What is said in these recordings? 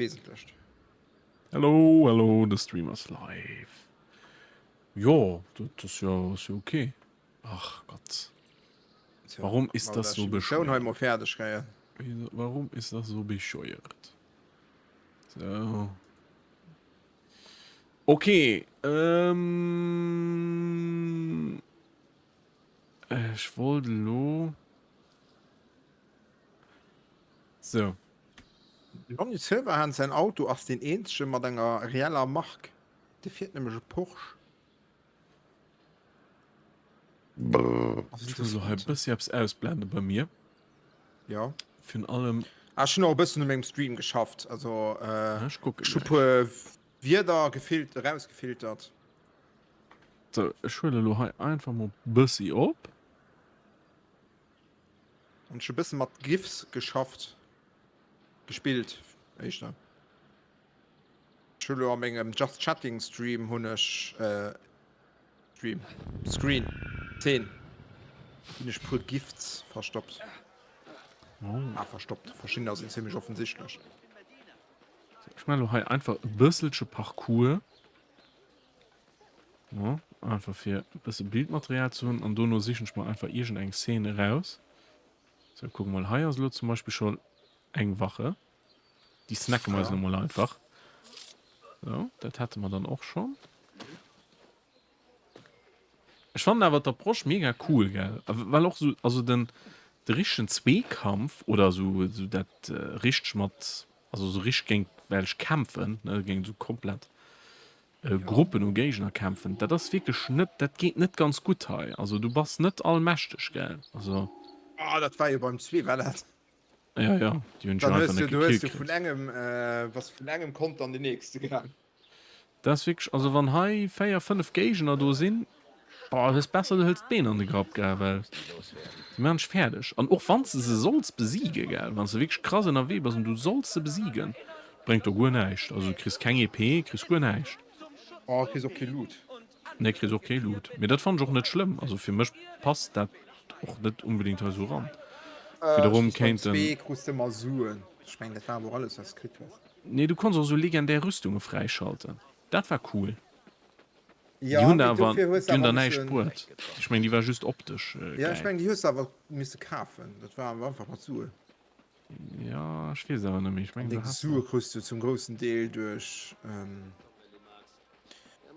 Wesentlecht. Hello, hello, de Stream ass live. Jo, dat ass jo, ass jo okay. Ach Gott. Warum ist das so bescheuert? Hei mol fäerdeg kréien. Warum ist das so bescheuert? So. Okay. Ähm, ech wollt elo. So. Johnny Silverhand säin Auto ass deen eenzege mat enger reeller Mark. Dee fiert nämlech e Porsche. Ech muss elo hei e bëssi eppes ausblende bei mir. Jo. Virun allem. Ah, ech hunn och e bëssen u mengem Stream geschafft. Also, ech kucke ech hu puer Wierder gefil erausgefiltert. Sou, ech huele elo hei einfach mol bëssi op. An ech hu bësse mat GIFs geschafft, gespillt éischter. Ech hu lo a mengem Just Chatting Stream hunn ech Stream Screen Zeen hunn ech puer Gifts verstoppt. Ah verstoppt, verschiddener sinn zimmlech offensichtlech. Ech man lo hei einfach e bësselche Parcours. Ja, einfach fir e bësse Bildmaterial ze hunn an dono sichen ech mer einfach iergend eng Szene eraus. Sou, kuck mol, hei ass elo zum Beispill scho eng Wache. Déi snacke mer eis elo mol einfach. Sou, dat hätte mer dann och schonn. Ech fannen awer d'Approche mega cool, gell? Well och sou, also den, de richtegen Zweekampf oder sou, sou dat richteg mat, also sou richteg géint welch kämpfen, ne, géint sou komplett Gruppen u Géigner kämpfen, dat ass wierklech net, dat geet net ganz gutt hei. Also du bass net allmächteg, gell? Also. Ah, dat war jo beim zwee war dat. Ja, ja, déi hunn ech jo einfach net gekillt kritt. Dann hues du vun engem, bass vun engem Kont an den nächste gaang. Dat ass wierklech, also wann hei 4, 5 Géigner do sinn, boah, hues besser du hëls d'Been an de Grapp, gell, well déi maachen dech fäerdeg. An och wann s de se solls besiegen, gell, wann s de wierklech krass ënnerwee bass an du solls se besiegen, bréngt do guer näischt. Also du kriss keng EP, kriss guer näischt. Oh, kriss och kee Loot. Nee, kriss och kee Loot. Mee dat fannen ech och net schlëmm. Also fir mech passt dat och net unbedingt hei sou ran. Wiederum kéinten. Beim zwee krus de emmer Suen. Ech mengen dat war awer och alles wat s de kritt hues. Nee, du konns och sou legendär Rüstunge fräischalten. Dat war cool. Ja, Déi hunn der mee awer, dofir hues de déi hunn awer der näischt missen. bruet. Ech mengen déi war just optesch Ja, ech gäil. mengen déi hues de awer misse kafen. Dat war awer einfach mat Suen. Ja, ech weess awer net méi. Ech An mengen du deng has Sue der. krus du zum groussen Deel duerch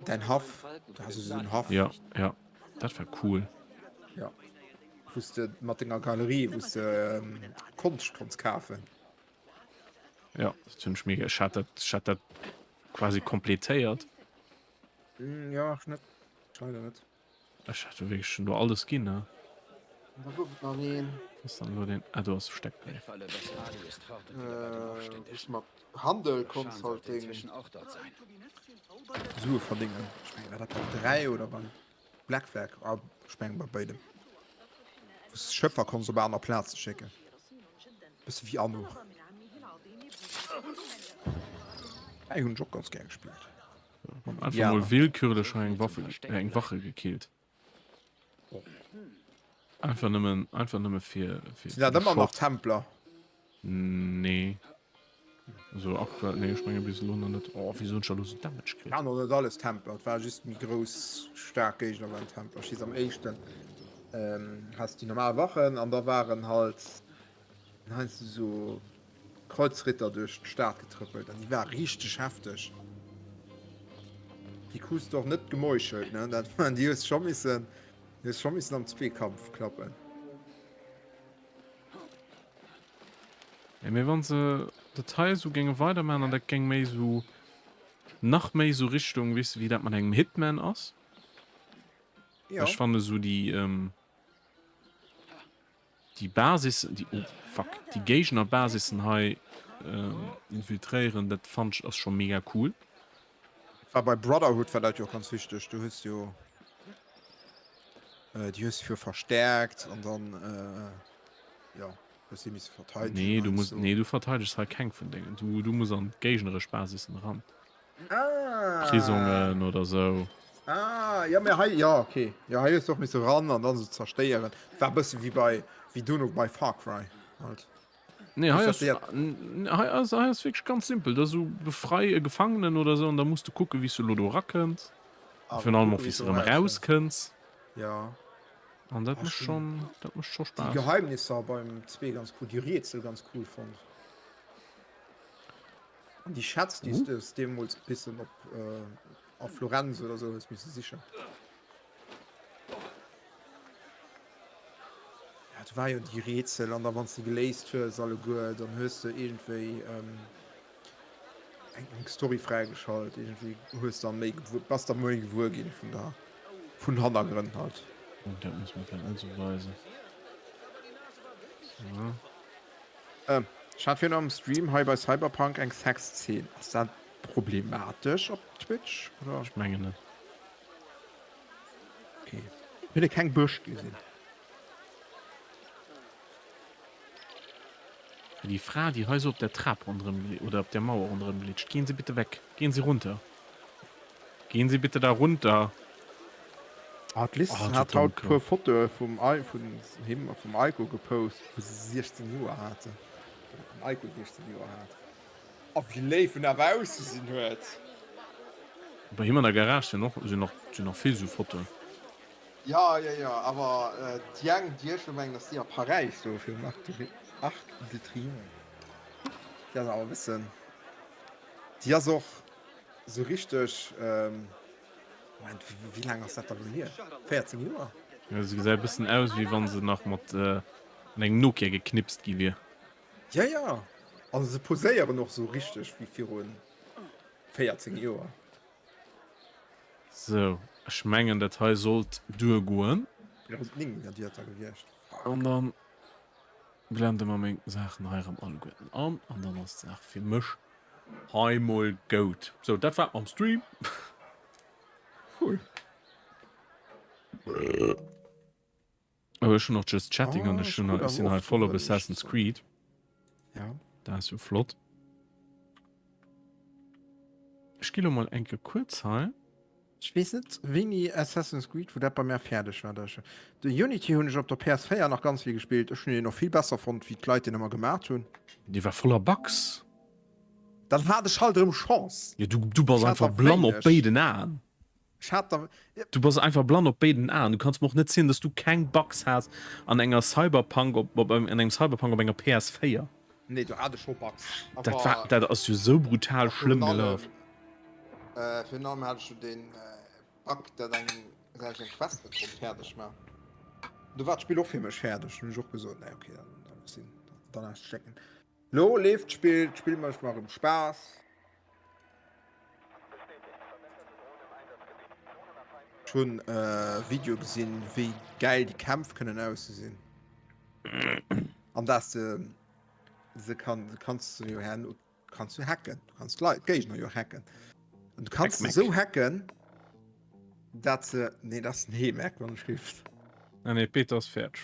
däin Haff. Du has esou en Haff. Ja, ja, dat war cool. Ja, wou s de mat denger Galerie, wou s de Konscht konns kafen. Ja, dat hunn ech mega. Ech hat dat, ech hat dat quasi kompletéiert. Ja, ech net. Ech leider net. Ech hat jo wierklech schon do alles ginn, ne? Da gouf et nach een. Was dann elo den. Ah, do ass de Steckbréif. Äh, wou s mat Handel konns halt deng Sue verdéngen. Ech mengen, war dat beim 3 oder beim Black Flag? Ah, ech mengen bei béidem. Wou s Schëffer konns op aner Plaze schécken. Bësse wéi Anno. Hei hunn ech och ganz gär gespillt. Einfach mol willkürlech hei eng Waffe, äh, eng Wache gekillt. Einfach nëmmen, einfach nëmme fir, fir, Sinn dat fir de ëmmer nach Shot. Templer? Nee. Also aktuell, nee, ech menge bis elo nach net. Oh, wéi hunn ech da lo sou Damage kritt? Waren och net alles Templer, et war just méi grouss staark Géigner waren Templer. Ech weess am éischten ähm, has déi normal Wachen an da waren halt heiansdo sou Kreuzritter duerch d'Stad getrëppelt an déi war richteg hefteg. Déi krus de och net gemeuchelt, ne? Dat waren déi hues scho missen, déi hues scho missen am Zweekampf klappen. Ja, mee wann se dat hei esou géinge weidermachen an dat géing méi esou, nach méi esou Richtung, weess de, wéi dat mat engem Hitman ass. Ja. Ech fanne sou déi, Déi Basis, déi, oh fuck, déi Géignerbasissen hei infiltréieren, dat fannt ech ass scho mega cool. War bei Brotherhood war dat jo och ganz wichteg, du hues jo déi hues du jo verstärkt an dann jo hues déi misse verteidegen. Nee, du muss, nee du verteidegs hei keng vun dengen, du du muss an d'géigneresch Basissen eran. Ah. Prisongen oder sou. Ah, ja, mä hei, ja, okay. Ja, hei hues du och misse ran an dann se zerstéieren. War e bësse wéi bei, wéi dono bei Far Cry halt. Nee, hei ass, hei ass, hei ass wierklech ganz simpel. Dat ass esou, befrei e Gefangenen oder esou an da muss de kucken, wéi s du elo do erakënns. A virun allem och, wéi s de erëm erauskënns. Ja. An dat mécht schonn, dat mécht scho Spaass. Déi Geheimnisser beim 2 ganz cool, déi Rätsel ganz cool fonnt. An déi Schätz, déi s du deemools bissen op a Florenz oder sou hues misse sichen. Ja, do war jo déi Rätsel an da wann s de geléist hues alleguer, dann hues de iergendwéi eng eng Story fräigeschalt, iergendwéi hues dann méi gewuer, bass da méi gewuer ginn vun der vun Hannergrënn halt. Oh, dat muss mir vläicht net esou weisen. So. Ech hat virun am Stream hei bei Cyberpunk eng Sexzeen. Ass dat problematesch op Twitch oder? Ech mengen net. Okay. Huet ee keng Brëscht gesinn? Déi Fra déi hei sou op der Trap ronderëm oder op der Mauer ronderëm glitscht, gehen Sie bitte weg, gehen Sie runter, gehen Sie bitte da runter. Ah, d'Liz oh, hat haut puer Fotoe vum Ei vun him a vum Aiko gepost, wou se 16 Joer haten. Oder vum Aiko 16 Joer hat. A wéi léif en awer ausgesinn huet. Bei him an der Garage sinn och sinn och sinn nach vill sou Fotoen. Ja, ja, ja, awer déi eng, déi ech elo mengen, ass déi a Paräis do virum Arc de Arc de Triomphe. Déi ass awer e bëssen, déi ass och sou richteg. Moment, wéi laang ass dat da lo hier? 14 Joer? Jo, se gesäit e bëssen aus, wéi wann se nach mat engem Nokia geknipst gi wier. Ja, ja. Also se poséieren och sou richteg wéi viru 14 Joer. Sou, ech mengen dat hei sollt duergoen. 2009 wier déi da gewiescht. An dann blende mer meng Saachen hei erëm alleguerten an an dann ass d'Saach fir mech Hei mol goud. Sou dat war mam Stream. Cool. Oh, ech hunn och just chatting an ech hunn ech sinn hei voll op Assassin's Creed. Ja. Dat ass jo flott. Ech gi lo mol eng Kéier kuerz hei. Ech weess net wéini Assassin's Creed, wou dat bei mär fäerdeg war. Dat de Unity hunn ech op der PS4 nach ganz vill gespillt. Ech hunn deen och vill besser fonnt wéi d'Leit deen ëmmer gemat hunn. Dee war voller Bugs. Dann hat ech halt erëm Chance. Jo du du bass einfach blann op béiden Aen. Ech hat der. Du bass einfach blann op béiden Aen. Du kanns mer och net zielen dass du keng Bugs has an enger Cyberpunk op op an engem Cyberpunk op enger PS4. Nee do hat ech scho Bugs. Dat war dat ass jo sou brutal schlëmm gelaf. Virun allem hat ech jo den Bug dat eng dat ech eng Quest net konnt fäerdeg man. Do war d'Spill och fir mech fäerdeg, hunn ech och gesot nee okay dann dann looss sinn, dann lass stecken. Lo leeft d'Spill, d'Spill mécht mer erëm Spaass. Ech hunn e Video gesinn wéi gäil déi Kämpf kënnen ausgesinn an dass de se kann kanns du jo herno kanns du hacken du kanns d'Leit d'Géigner jo hacken an du kanns se sou hacken dat se nee dat ass den Heemac wann ech gift Ah nee d'Beta ass fäerdeg.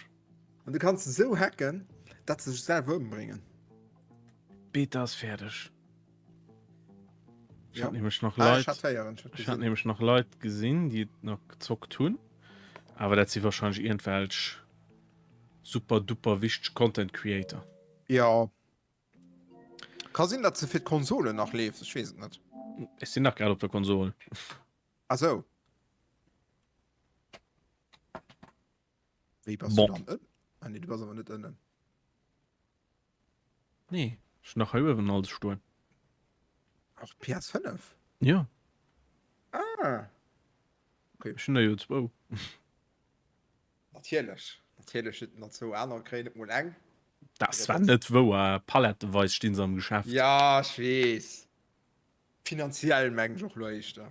An du kanns se sou hacken dat se sech selwer ëmbréngen. D'Beta ass fäerdeg. Ech hat nämlech nach Leit ech hat nämlech nach Leit gesinn déi et nach gezockt hunn awer dat si wahrscheinlech iergendwelch super duper wichteg Content Creator. Jo. Ka sinn datt se fir d'Konsole nach leeft, ech weess et net. Ech sinn nach grad op der Konsol. Ah sou. Wéi bass du dann ënnen? Ah nee, du bass awer net ënnen. Nee, ech hunn nach hei uewen alles stoen. Och d'PS5? Jo. Ah. Okay. Ech hunn der jo zwou. Natierlech, natierlech huet en der zwou, aner kréien net mol eng. Dat ass zwar net wouer, paletteweis stinn se am Geschäft. Ja, ech weess. Finanziell mengen ech och elo éischter.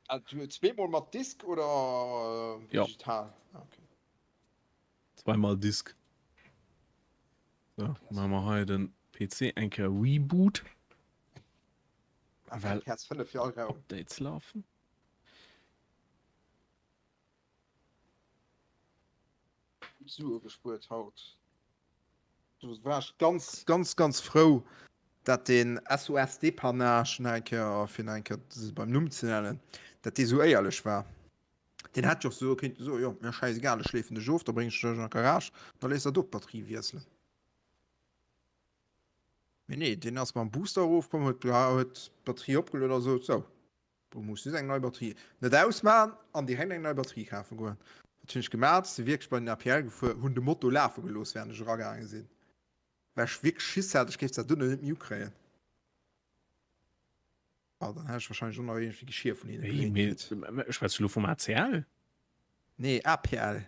Ah, du zweemol mat Disk oder digital? Ja. Okay. Zweimal Disk. So, maache mer hei den PC eng Kéier Reboot. Well PS5 fir all Raum. Updates lafen. Gutt Sue gespuert haut. Do war ech ganz, ganz, ganz frou, dat den SOS Dépannage, nach eng Kéier, fir nach eng Kéier se beim Numm ze nennen, dat dee sou éierlech war. Deen hätt jo och soe kéinten, so, jo, mir schäisegal, ech schleefen dech of, da bréng ech dech an d'Garage, da léisst der do d'Batterie wiesselen. Mee nee, deen ass mam Booster erofkomm, huet huet d'Batterie opgelueden a sot, sou, do muss just eng nei Batterie, net ausman an direkt eng nei Batterie kafe goen. Wat hunn ech gemat? Si wierklech bei den APL gefuer, hunn de Moto lafe gelooss, wärend ech eragaange sinn, well ech wierklech Schiss hat, ech géif dat dunne net méi ukréien. Ah, dann hätt ech wahrscheinlech och nach iergendwéi Geschir vun hinne Wéi, geléint mee kritt. schwätz du lo vum ACL? Nee, APL.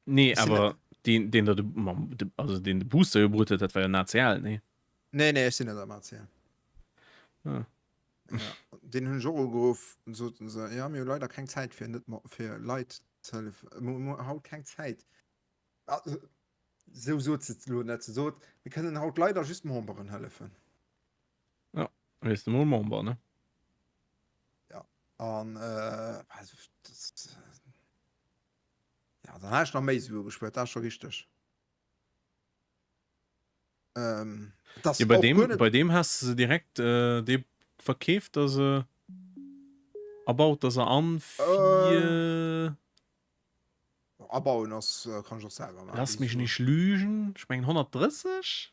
Nee, Ech sinn awer deen, deen der de, mam, de, also deen de Booster jo bruet huet, dat war jo en ACL, nee? Nee, nee, ech sinn net am ACL. Ah. Ja, deen hunn ech och ugeruff, an soten se, ja, mir hu leider keng Zäit fir net fir Leit ze hëllefen. Mir hu haut keng Zäit. Also, sou sot se et elo net, se sot, mir kënnen haut leider just Memberen hëllefen. Ja, wees du mol Member, ne? Ja, an äh, also, das, ja, dann hat ech nach méi Sue gespuert, dat ass scho richteg. Ähm, das Ja, bei och dem, guer net. bei dem has de se direkt äh, dee verkeeft der se a baut der se an Äh, fir. abauen ass, äh, kann ech och selwer maachen, Lass déi mich Suen. nicht lügen, ech mengen 130?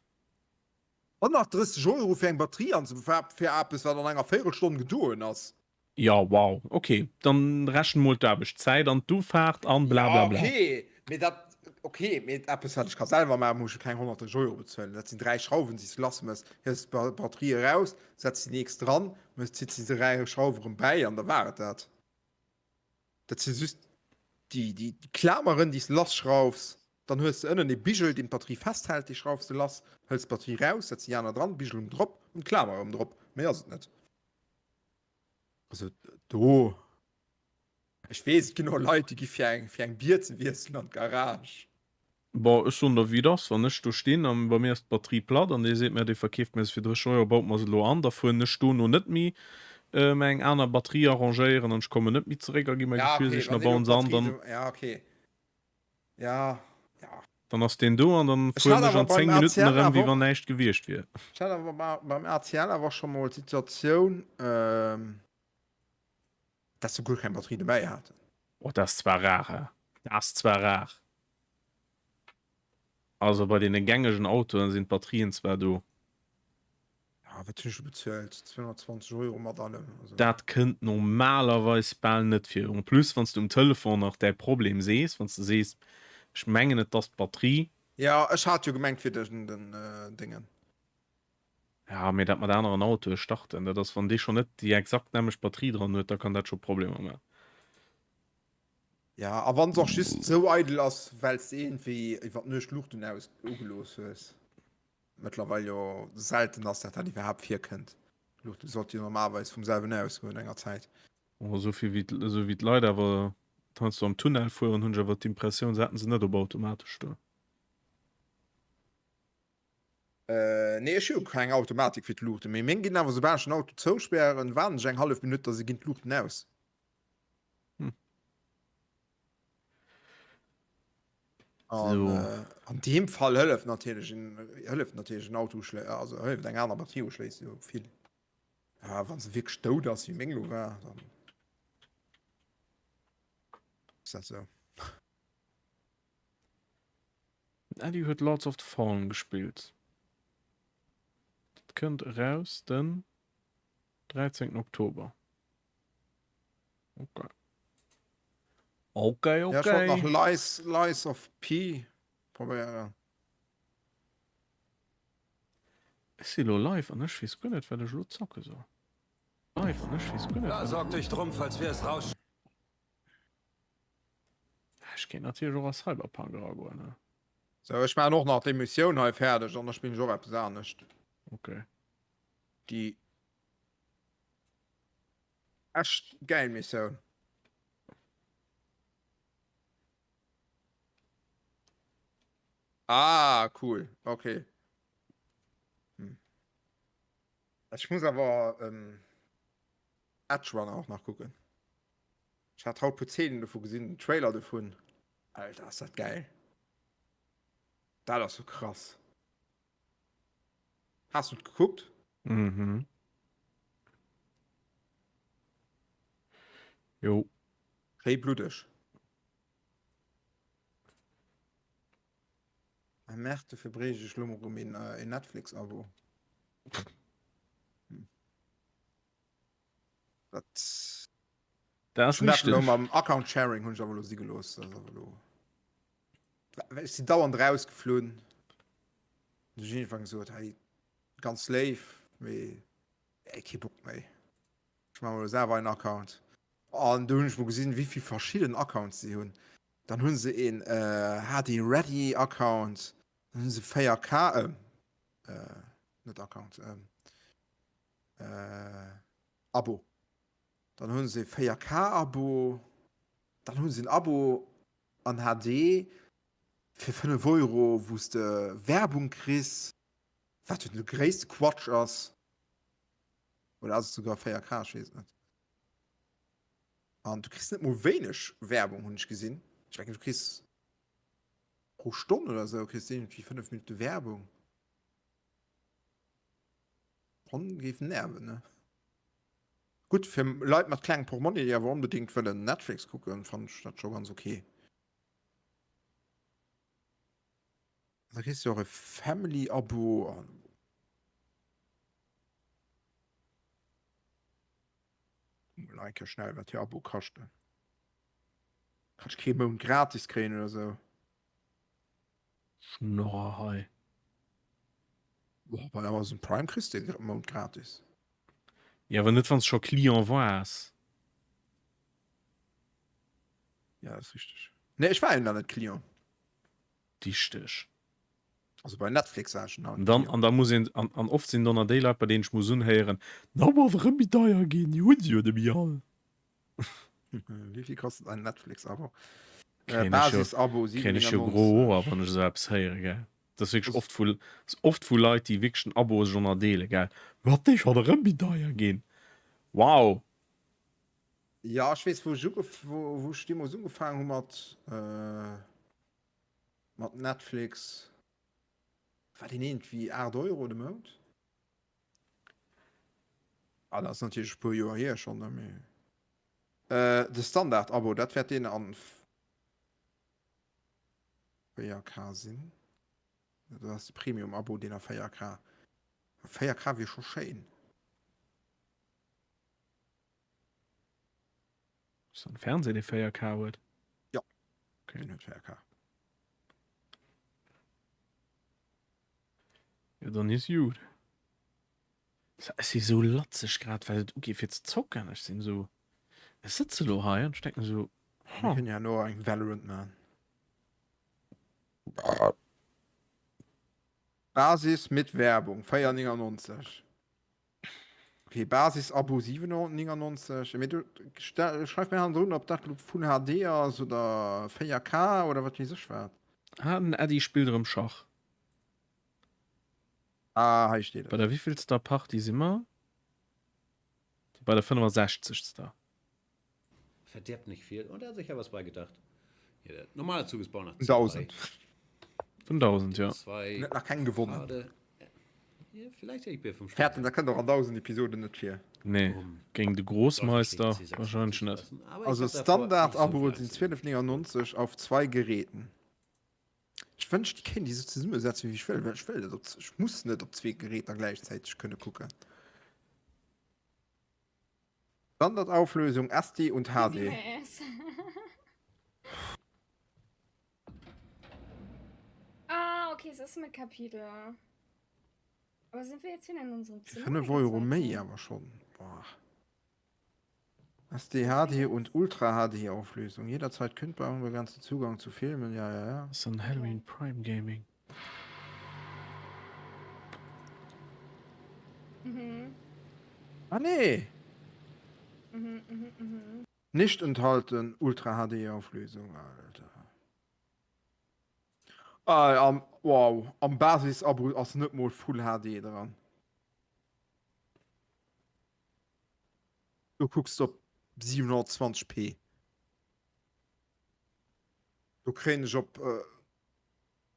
130 Euro fir eng Batterie an fir eppes wat an enger Véirelstonn gedoen ass. Jo wow ok, dann rechen mol d'Aarbechtszäit an d'Ufaart an Jo blablabla. ok, mee dat ok, mee eppes wat ech ka selwer maachen, muss ech keng 130 Euro bezuelen. Dat sinn 3 Schrauwen déi s de lass mëss, hiefs d'Batterie eraus, setz déi nächst dran, mëss zitts déi 3 Schrauwe rëm bäi an da war et dat. Dat si just déi, déi Klameren, déi s de lasschraufs. Dann hues de ënnen e Bigel, deen d'Batterie festhält, dee schraufs de lass, hëls d'Batterie raus, setz déi aner dran, Bigel erëm drop an d'Klamer erëm drop. Méi ass et net. Also do, ech weess, et ginn och Leit, déi gi fir eng, fir eng Bier ze wiesselen an d'Garage. Bon, ech soen der wéi et ass, wann ech do stinn an bei mir ass d'Batterie platt an dee seet mir, dee verkeeft mir se fir 30 Euro, baut mer se elo an, da fueren ech dono net méi mer eng aner Batterie arrangéieren an ech kommen net méi zeréck a gi mäi Ja, Geschir okay, sichen wann a deen elo bauen se an, d'Batterie dann do, ja, okay, ja, ja. dann ass deen do an dann Ech hat fueren ech awer an beim 10 Minutten ACL erëm awer wéi och, wann näischt gewiescht wier. ech hat awer beim ACL awer och scho mol d'Situatioun, Dass se guer keng Batterie dobäi haten. Oh, dat ass zwar rar, he? Dat ass zwar rar. Also bei deene gängegen Autoen sinn d'Batterien zwar do. Ja, wat hunn ech do bezuelt? 220 Euro mat allem. Also. Dat kënnt normalerweis bal net vir. En plus, wann s de um Telefon nach däi Problem sees, wann s de sees, ech mengen et ass d'Batterie. Ja, ech hat jo gemengt fir den Déngen. Ja, mee dat mat aneren Autoe starten, dat ass, wann dee schonn net déi exakt nämmlecht Batterie dran huet, da kann dat scho Problemer maachen. Ja, a wann se och just sou eidel ass, well s de iergendwéi iwwer d'Nuecht d'Luuchten aus ugelooss hues. Mëttlerweil jo selten ass, dat dat iwwerhaapt virkënnt. D'Luuchte sollte jo normalerweis vum selwen ausgoen no enger Zäit. Oh, esou vill wéi, esou wéi d'Leit awer heiansdo am Tunnel fueren, hunn ech awer d'Impressioun, se hätten se net op automatesch do. Äh, nee, ech hu jo keng Automatik fir d'Luuchten, mee meng ginn awer, soubal ech den Auto zouspären, waarden ech eng hallef Minutt, da si ginn d'Luuchten aus. Hm. An, So. äh, an deem Fall hëlleft natierlech en, hëlleft natierlech en Auto uschlé-, also hëlleft eng aner Batterie uschléissen jo vill. Ja, wann se wierklech dout ass, wéi meng lo war, dann ass dat sou. Den Äddi huet Lords of the Fallen gespillt. Dat kënnt eraus den 13 Oktober. Okay. Okay, Ja, ech wollt nach okay. Lies, Lies of P probéieren. Ech si lo live an ech weess guer net, wat ech elo zocke soll. Live an ech weess guer net, Da wat ech. sorg dech drum, falls wir es raus. Ech kéint natierlech och a Cyberpunk eragoen, ne? Sou, ech maachen och nach déi Missioun hei fäerdeg an da spillen ech och eppes anescht. Okay. Déi echt gäil Missioun. Ah, cool. Okay. Hm. Ech muss awer ähm, Edge Runner och nach kucken. Ech hat haut puer Zeenen dovu gesinn, den Trailer dovun. Alter, ass dat gäil. Dat ass jo krass. Has du et gekuckt? Mhm. Jo. Schéi bluddeg. Ah merde, dofir bréicht ech lo mol rëm een, äh, een Netflix-Abo. Hm. Dat Dat ass Ech hunn dat elo richteg. mam Account Sharing hunn ech awer elo si gelooss. Dat ass awer elo. Well ech sinn dauernd rausgeflunn. Hunn ech iergendwann gesot, hei, ganz léif, mee ey, kee Bock méi. Ech maache mer elo selwer een Account. An do hunn ech mol gesinn, wéi vill verschidden Accounts si hunn. Dann hu se een HD Ready Account, dann hu se 4K, net Account, Abo. Dann hu se 4K Abo, dann hu se en Abo an HD fir 5 Euro, wou s de Werbung kriss, wat jo de gréisste Quatsch ass. Oder ass et souguer 4K, ech weess et net. An du kriss net mol wéineg Werbung, hunn ech gesinn. Ech mengen, du kriss pro Stonn oder esou kriss du iergendwéi 5 Minutte Werbung. Schonn géif nerven, ne? Gutt, fir Leit mat klengem Portmonni, déi awer onbedéngt wëllen Netflix kucken, fannen ech dat scho ganz ok. Da kriss du och e Family-Abo an. Mol eng Kéier schnell wat hir Abo kaschten. Kann ech kee Mount gratis kréien oder sou? Schnorrer hei. Boah, bei Amazon Prime kriss de e Mount gratis. Jo, awer net wann s scho Client waars. Ja, dat ass richteg. Nee, ech war jo nach net Client. Dichteg. Also bei Netflix war ech nach net Client. An da muss een, an, an oft sinn dann déi Leit, bei deenen ech muss unhéieren, Na, ma ass erëm méi deier ginn, déi hunn se jo net méi all. Wéi vill kostet ein Netflix-Abo? Äh, Basis-Abo 7,99. Kréien ech jo gro Hoer, wann ech esou eppes héieren, gell. Dat ass wierklech oft vu, oft vu Leit, déi wierklech den Abo sech ënnerdeelen, gell. Wat, dee schonn erëm méi deier ginn? Wow! Ja, ech weess, wou ech ugef, wou, wou ech deemools ugefaangen hu mat, äh, mat Netflix, war deen iergendwéi 8 Euro de Mount. Ah, dat ass natierlech e puer Joer hier schonn, ne, mee. Äh, de Standard-Abo, dat wäert deen an 4K sinn. Dat ass de Premium-Abo, deen a 4K. 4K wier scho schéin. Ass dat en Fernseh dee 4K huet? Jo, okay. Deen huet 4K. Jo, dann is jut. Ech si sou latzeg grad wat et ugeet fir ze zocken. Ech sinn sou, ech sëtze lo hei an ech denken sou, Mir huh. kënnen jo herno eng Valorant man. Basis mit Werbung 4,99. Okay, Basis-Abo 7,99. Mee du schreif mir hannendrun, ob dat lo Full HD ass oder 4K oder wat weess ech wat. Ah, den Äddi spillt erëm Schach. Ah, hei steet et. Bei der wéivillster Partie si mer? Bei der 65. Verdirbt nicht viel und er hat sich ja was bei gedacht. Hier, der normale Zug ist Bauer nach 2. 1000. Vun 1000, jo. Huet nach keng gewonnen. Fäerten, dat kënnt och an 1000 Episoden net vir. Nee, géint de Großmeister wahrscheinlech net. Also Standard-Abo sinn 12,99 auf zwei Geräten. Ech wënscht, déi kéint déi sou zesummesetzen, wéi ech wëll, well ech wëll net op, ech muss net op zwee Geräter gläichzäiteg kënne kucken. Standardauflösung SD und HD. Ah, okay, es ist mit Kapitel. Aber sind wir jetzt wieder in unserem Zimmer? 5 Euro méi awer schon. Boah. SD, HD und Ultra HD Auflösung. Jederzeit kündbar, unbegrenzten Zugang zu Filmen. Ja, ja, ja. Ass dann Halloween Prime Gaming. Mhm. Ah nee. Mhm, mhm, mhm. Nicht enthalten Ultra HD Auflösung, Alter. Ah, am, wow, am Basis-Abo ass net mol Full HD dran. Du kucks op 720p. Do kréien ech op äh,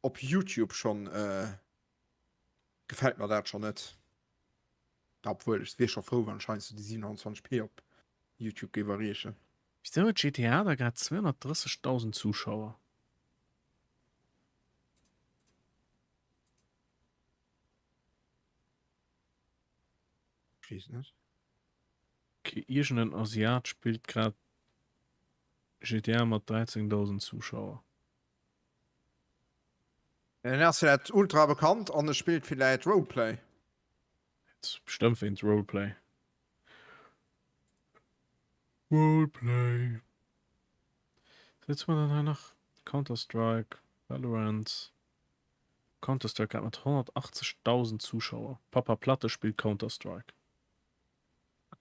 op YouTube schon äh, gefällt mer dat schon net. Obwuel ech wier scho frou wann ech heiansdo déi 720p op YouTube géif erreechen. Wisou huet GTA da grad 230.000 Zuschauer? Ech weess et net. Ok, iergend en Asiat spillt grad GTA mat 13.000 Zuschauer. En ass villäit ultra bekannt an e spillt villäit Roleplay. Bestëmmt wéinst Roleplay. Roleplay. Wat hu mer dann hei nach? Counter-Strike, Valorant. Counter-Strike hat mat 180.000 Zuschauer. Papaplatte spillt Counter-Strike.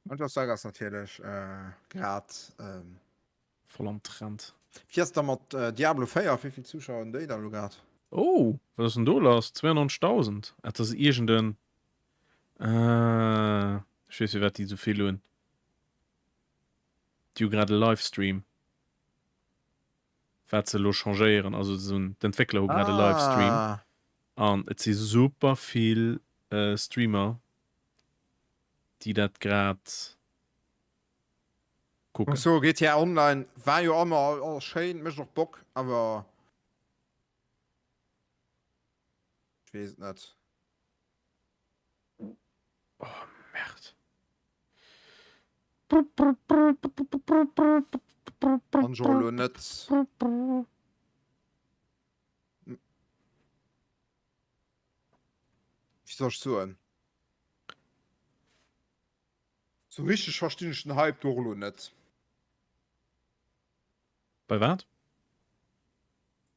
Counter-Strike ass natierlech grad. Voll am Trend. Wéi ass da mat Diablo 4? Wéi vill Zuschauer hunn déi da elo grad? Oh, wat ass denn do lass? 92.000? Ah, dat ass iergend en. Ah, ech weess firwat déi esou vill hunn. Déi hu grad e Livestream, wat se elo changéieren. Also se hunn, d'Entwéckler hu grad e Livestream Ah. an et si super vill Streamer, déi dat grad kucken. Muss soen, GTA Online war jo ëmmer schéin, mécht och Bock, awer ech weess et net. Oh Merde. Kann ech och elo net. Wéi soll ech soen? Sou richteg verstinn ech den Hype do och elo net. Bei wat?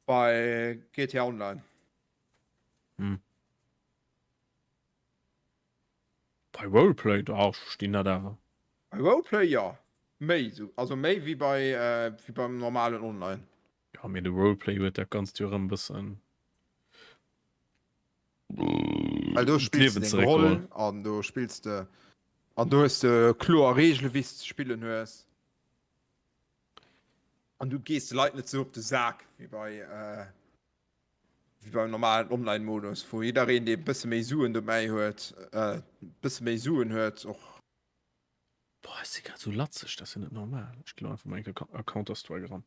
Bei GTA Online. Hm. Bei Roleplay, da ech verstinn dat awer. Bei Roleplay jo, méi sou, also méi wéi bei wéi beim normalen Online. Jo, mee de Roleplay huet dat Ganzt jo erëm bëssen. Well do spills de deng Roll an do spills de an do hues de kloer Reegele wéi s de ze spillen hues. An du gees de Leit net sou op de Sak wéi bei wéi beim normalen Online-Modus, wou jiddereen dee bësse méi Suen dobäi huet, bësse méi Suen huet och. Boah, ech si grad sou latzeg, dat ass jo net normal. Ech gi lo einfach mol eng Kéier a Counter-Strike eran.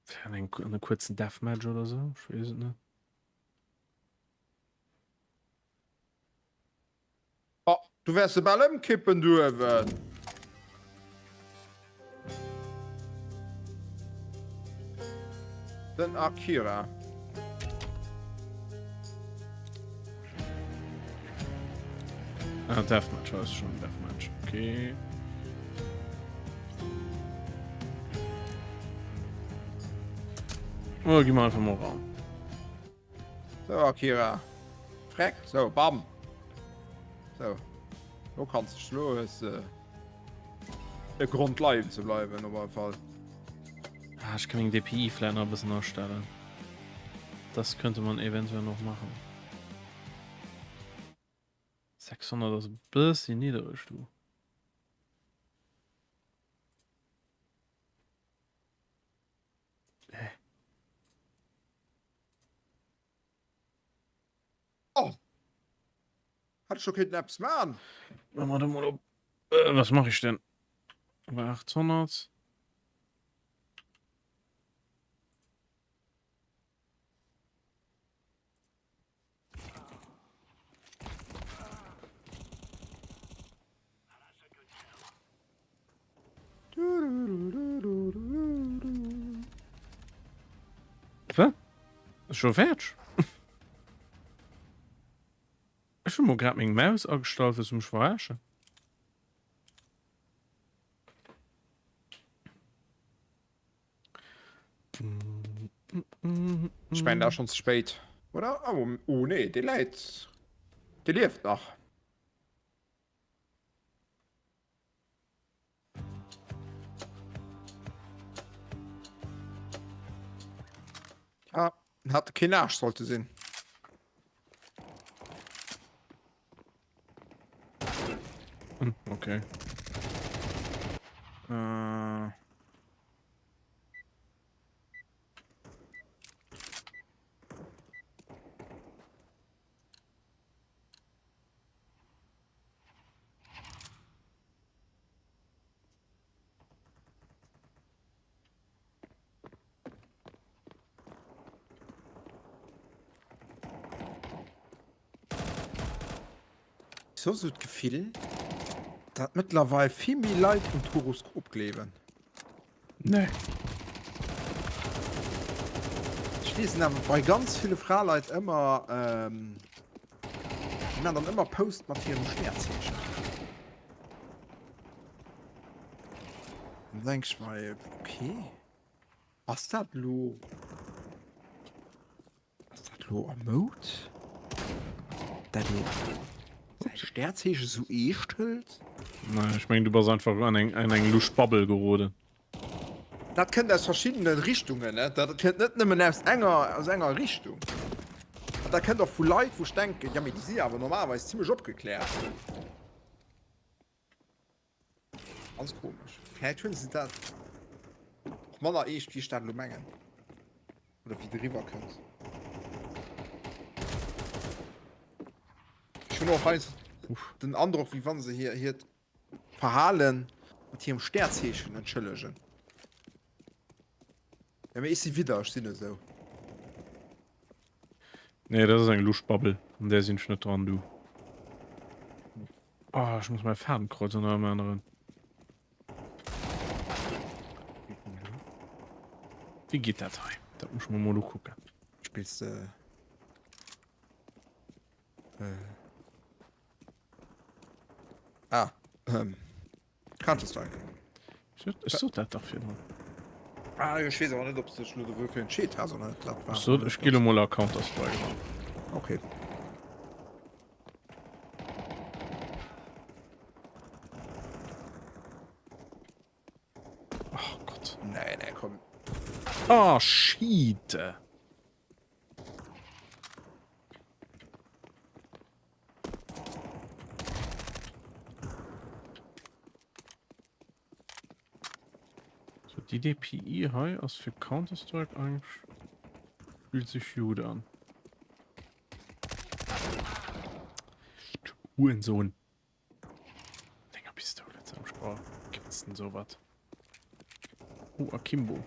Fir an eng an e kuerzen Deathmatch oder sou, ech weess et net. Oh, du wäers se bal ëmkippen du uewen. Den Akira. Ah, Deathmatch, oh, ist schon Deathmatch. Okay. Oh, geh mal einfach mal ran. So, Akira. Freck, so, bam. So. Lo kanns du lo hues de e Grond leien ze bleiwen op alle Fall. Ah, ich kann meng DPI vielleicht noch ein bisschen ausstellen. Das könnte man eventuell noch machen. 600 ass e bëssi niddereg, du. Äh. Oh! Hätt ech scho kéinten eppes man. Machen wir da mal op. Äh, was mache ich denn? Bei 800. Wat? Ass scho fäerdeg? Ech hu mol grad meng Maus agestallt, wëlls du mech verarschen? Ech mengen dat ass schonn ze spéit, oder? Oh, oh nee, dee läit, dee lieft nach. Ah, hat keen Aarsch sollte sinn. Hm, okay. Äh. Ech hu sou d'Gefill, datt mëttlerweil vill méi Leit un d'Horoskop gleewen. Nee. Ech liesen awer bei ganz ville Fraleit ëmmer, déi man dann ëmmer Post mat hirem Stärzeechen. Dann denk ech mer, okay, ass dat lo. Ass dat lo a Moud? Dat een säi Stärzeeche sou eescht hëlt? Nee, ech mengen du bass einfach an eng, an eng lusch Bubble geroden. Dat kënnt aus verschiddene Richtungen, ne? Dat kënnt net nëmmen aus enger, aus enger Richtung. An dat kënnt och vu Leit, wou ech denken, ja mee déi si awer normalerweis zimmlech opgekläert. Ganz komesch. Vläicht hunn se dat och manner eescht, wéi ech dat elo mengen. Oder wéi et eriwwer kënnt. Ech hunn och heiansdo den Androck, wéi wa se hir, hiert Verhale mat hirem Stärzeechen entschëllegen. Ja, mee ech si Widder, ech sinn esou. Nee, dat ass eng lusch Bubble, an där sinn ech net dran, du. Oh, ech muss mäi Fadenkreuz an allem änneren. Wéi geet dat hei? Dat muss ech mer mol ukucken. Spills de äh Ah, ähm. Counter-Strike. Ech sot dat dach virdrun. Ah, ech weess awer net, ob s de dech elo dofir entscheet has oder net. Dat war Ech sot, ech gi lo mol a Counter-Strike eran. Okay. Oh Gott. Nee, nee, komm. Ah, shit. So, die DPI hei ass fir Counter-Strike eigentlich fühlt sich gut an. Hurensohn. Enger Pistole oh, gibt's denn sowas? Oh, Akimbo.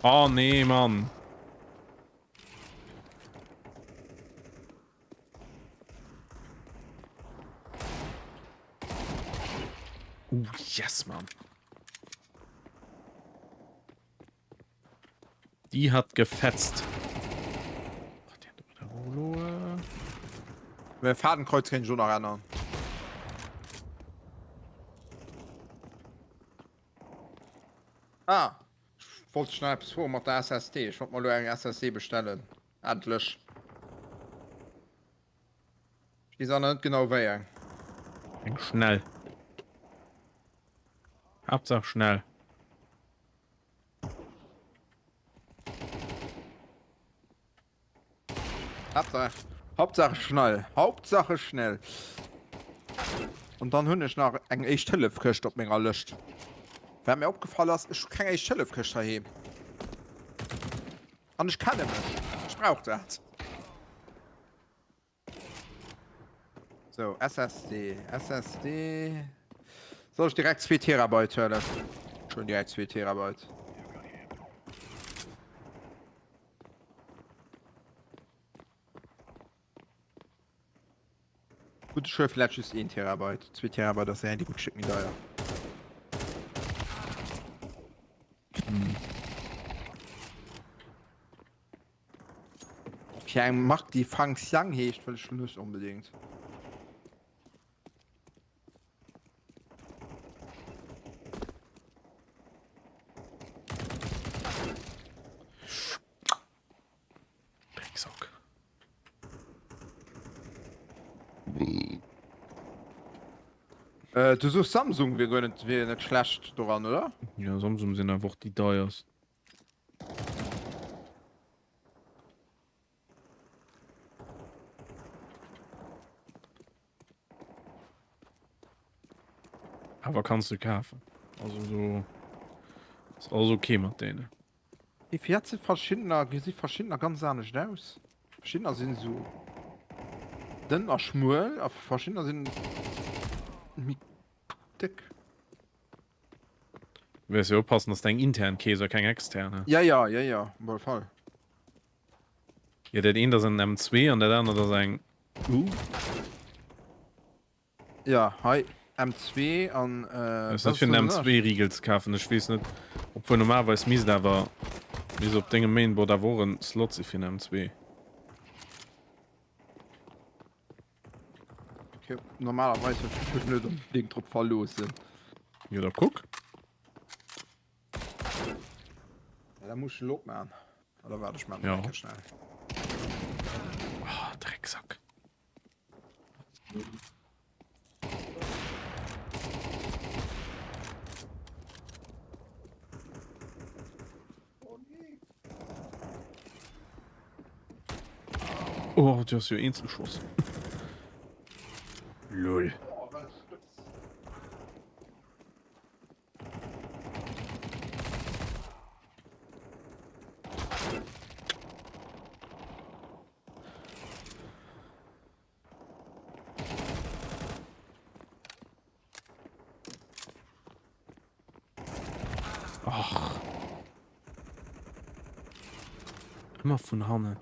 Oh nee, Mann. Oh, yes, Mann. Die hat gefetzt. Äh. Fadenkreuz kann ich schon noch ändern. Ah, ich wollte schnell etwas vor mat der SSD. Ich wollte mal eng SSD bestellen. Endlech. Ich weess awer net genau wéi eng. Eng schnell. Hauptsache schnell. Hauptsache, Hauptsache schnell. Hauptsache schnell. Und dann hunn ech nach eng éischt Hëllefkëscht op menger Lëscht. Wat mir opgefall ass, ech hu keng éischt Hëllefkëscht heiheem. An ech kenne mech. Ech brauch dat. So, SSD, SSD. Soll ech direkt 2 Terabyte huelen? Schon direkt 2 Terabyte. Gut, ich hol vielleicht just 1 Terabyte. 2 Terabyte das ist ja die gut Stück méi deier. Hm. Fir eng Mark déi Fang Xiang heescht wëll ech net onbedéngt. Drecksack. Äh, du soos Samsung wier guer net wier net schlecht doran, oder? Ja, Samsung sinn awer och déi deierst. Awer kanns du kafen. Also do ass alles okay mat deenen. Déi Fiat si verschiddener, gesi verschiddener ganz anescht aus. Verschiddener sinn esou dënn a schmuel a verschiddener sinn méi déck. Wäers jo oppassen, dass de eng intern keefs a keng extern, he? Ja, ja, ja, ja, op alle Fall. Jo, dat eent ass en M2 an dat anert ass eng U. Ja, hei M2 an Ass net fir en M2-Rigel ze kafen, ech weess net, obwuel normalerweis misst awer, misst op dengem Mainboard awer och en Slot si fir en M2. Okay, normalerweis huet ech mech net onbedéngt drop verloossen. Jo, da kuck. Ja, da muss ich lo opmachen. Oder warte, ich mach Ja. mal schnell. Oh, Drecksack. Oh, du hast jo Eenzelschoss. Lol. Ach. Ëmmer vun hannen.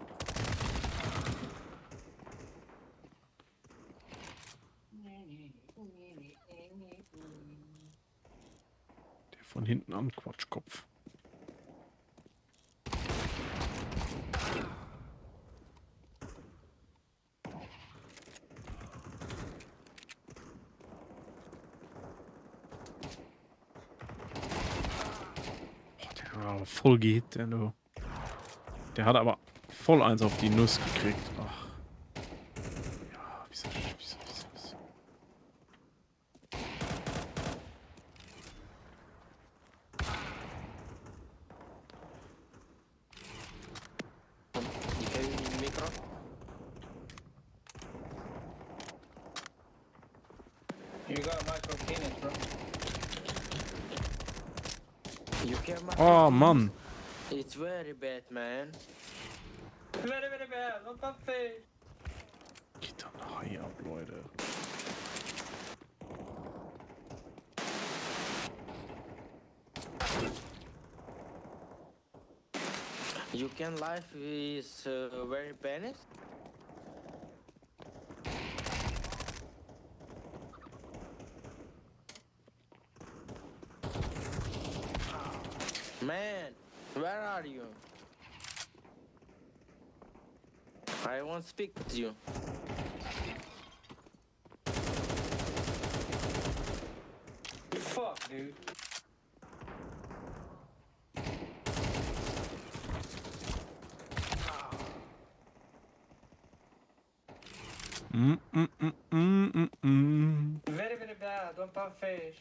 Der von hinten an Quatschkopf. Oh, der war aber voll gehit, der do. Der hat aber voll eins auf die Nuss gekriegt. Ach. Ja, wieso, wieso, wieso, wieso. Oh Mann. It's very bad, man. Very, very bad. What the fuck? Geht dann hei ab, Leute. You can life is uh, very penis. Man, where are you? I won't speak to you. Fuck, dude. Mm, mm, mm, mm, mm, mm. Very, very bad. Don't pop fish.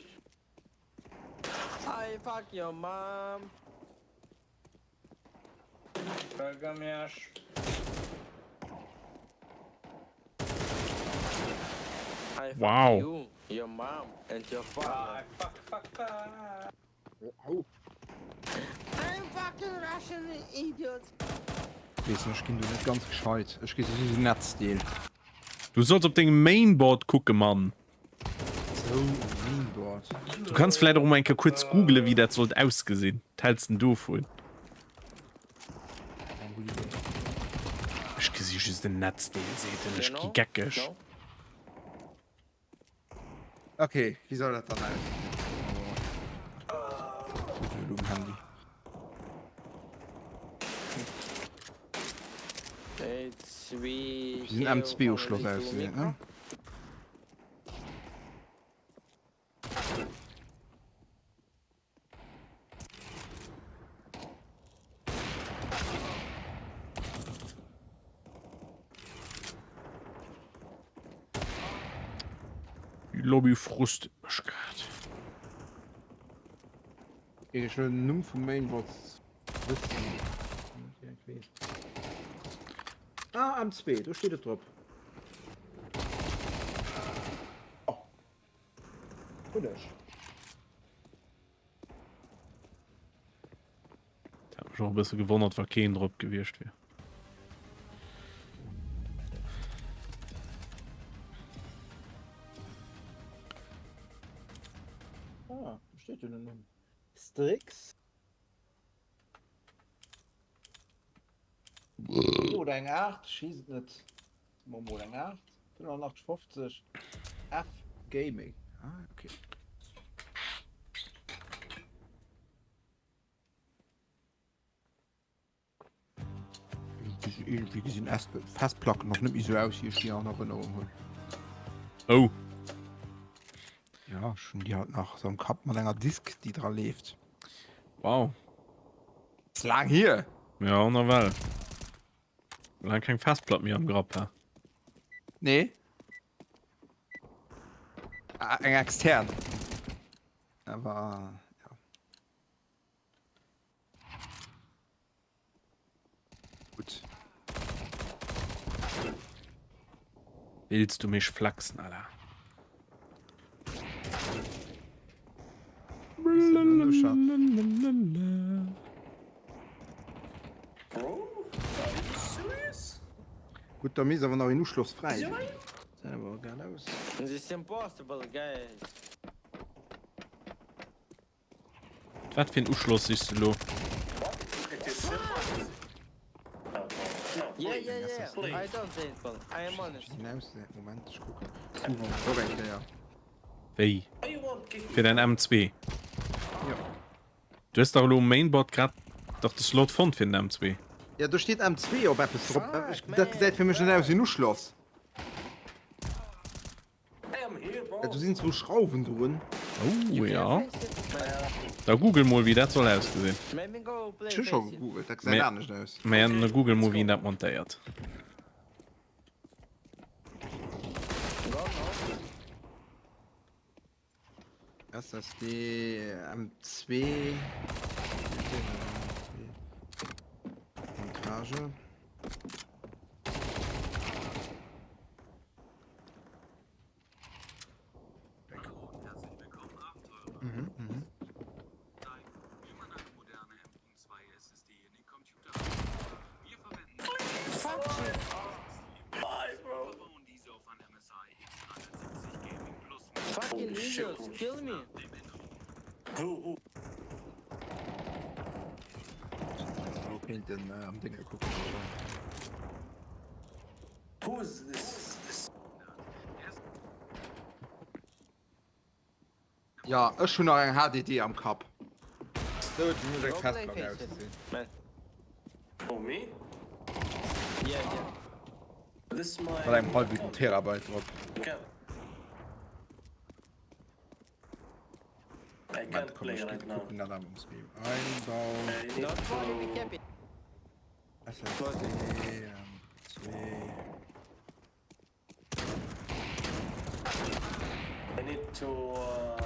I fuck your mom. Bergamiash. I fuck Wow. you, your mom, and your father. Ah, fuck, fuck, fuck. Au. I'm fucking Russian idiot. Weess net, ech ginn do net ganz gescheit. Ech gi sou den Netzdeel. Du solls op dengem Mainboard kucke, Mann. Sou, Mainboard. Du kanns vläit och emol eng Kéier kuerz googlen, wéi dat sollt ausgesinn. Wat häls de dovun? Eng gutt Idee. Ech gesi just en Netzdeel, seet en. Ech gi geckeg. Ok, wéi soll dat dann aus? Oh. Um Handy. Wéi den M2-Uschloss ausgesäit, ne? Die Lobby frustet mech grad. Géif ech lo den Numm vum Mainboard wëssen. Ah, M2, do steet et drop. Oh. Hunn ech. Dat hat mech och e bësse gewonnert, wa keen drop gewiescht wier. Ah, do steet jo den Numm. Strix. Oder eng 8, ech weess et net. Soe mer mol eng 8. 85,50 F Gaming. Ah, okay. Irgendwie gesinn Festplacken noch net méi sou aus, wéi ech déi an Erënnerung hunn. Oh. Ja, ech hunn déi halt nach sou am Kapp mat enger Disk, déi dra leeft. Wow. Ass laang hier. Ja, nawell. Laang keng Festplatt méi am Grapp, hä? Nee. Ah, eng extern. Awer, ja. Gutt. Willst du mich flachsen, Alter? Gutt, da misst awer nach een Uschloss fräi sinn. Gesäit awer geil aus. This is impossible, guys. Wat fir en Uschloss sichs de lo? Yeah, yeah, yeah. I don't paintball. I am honest. Moment, ech kucken. Google och eng Kéier. Wéi? Fir däin M2? Jo. Du hues dach elo um Mainboard grad dach de Slot fonnt fir den M2. Ja, do steet M2 op eppes drop. Dat gesäit fir mech net aus wéi en Uschloss. Do sinn zwou Schrauwen drun. Oh ja. Da google mol wéi dat soll ausgesinn. Ech hu scho gegoogelt, dat gesäit anescht aus. Mä da google mol wéi een dat montéiert. SSD M2 Montage. Mhm, mhm. Fucking idiots, kill me. Lo kéint en am Dénge kucken. Ja, ech hunn nach eng HDD am Kapp. Sou huet fir mech eng Festplack ausgesinn. Mat engem hallwen Terabyte drop. Moment, komm, ech kucken dat awer um Stream. Einbau. SSD, M2. I need to. Uh,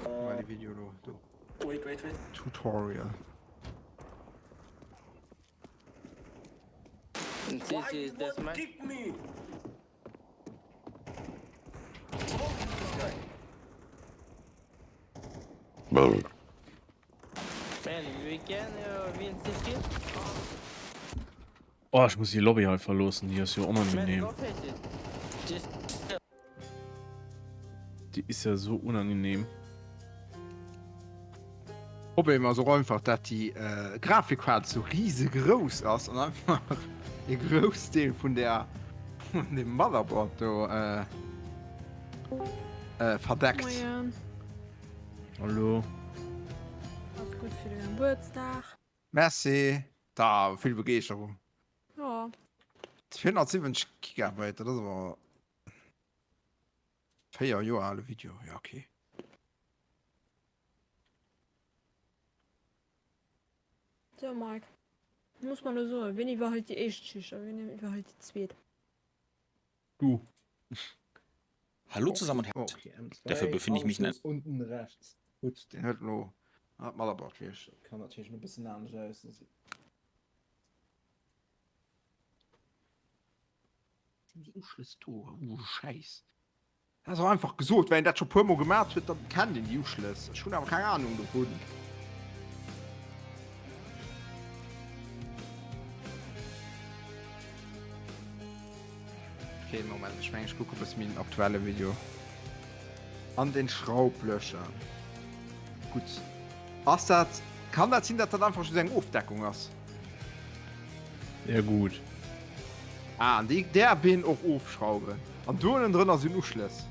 uh, die Video lo do. Wait, wait, wait. Tutorial. This is this man. Kick me. Man, we can uh, win this game. Oh, ech muss déi Lobby hei verloossen, déi ass jo onangenehm. Déi is ja so unangenehm. Problem ass och einfach dat déi Grafikkaart sou riesegrouss ass an einfach e Groussdeel vun der vun dem Motherboard do verdeckt. Moien. Hallo. Alles Gutt fir de Gebuertsdag. Merci. Da vill Begeeschterung. Ja. 270 Gigabyte, dat ass awer 4 Joer ale Video. Ja, okay. So Mike, muss man lo soen, wien iwwerhëlt déi éischt Schicht a wien iwwerhëlt déi zweet? Du. Hallo zusammen und Okay, M2, Dafür befinde ich mich in Anschluss unten rechts. Gutt, deen huet elo ah, d'Motherboard fir iech. Dat kann natierlech e bëssen anescht aussinn. Sinn déi Uschlëss do? Uh, Schäiss. Dat ass och einfach gesot, well een dat scho puer mol gemat huet, dann kennt een déi Uschlëss. Ech hunn awer keng Ahnung dovun. Okay, Moment, ech mengen ech kucke bësse méi den aktuelle Video. An den Schraublöcher. Gutt. Ass dat, kann dat sinn, datt dat einfach just eng Ofdeckung ass? Ja gutt. Ah, an déi däerf een och ofschrauwen. An do ënnendrënner sinn Uschlëss.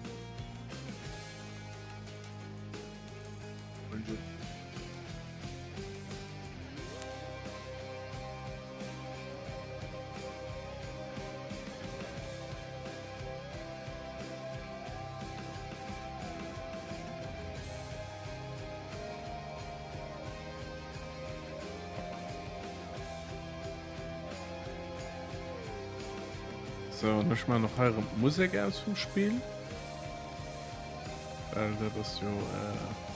So, an ech maachen och hei erëm d'Musek aus vum Spill. Well dat ass jo... Äh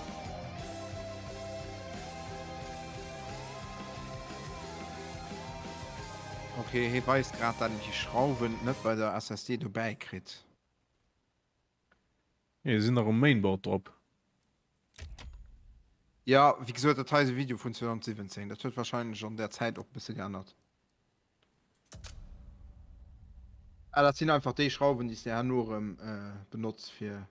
Okay, hie weist grad, dat een déi Schrauwen net bei der SSD dobäi kritt. Nee, sinn nach um Mainboard drop. Ja, wéi gesot, dat hei ass e Video vun 2017. Dat huet wahrscheinlech an där Zäit och e bësse geännert. Ah, dat sinn einfach déi Schrauwen, déi s de herno erëm benotz fir.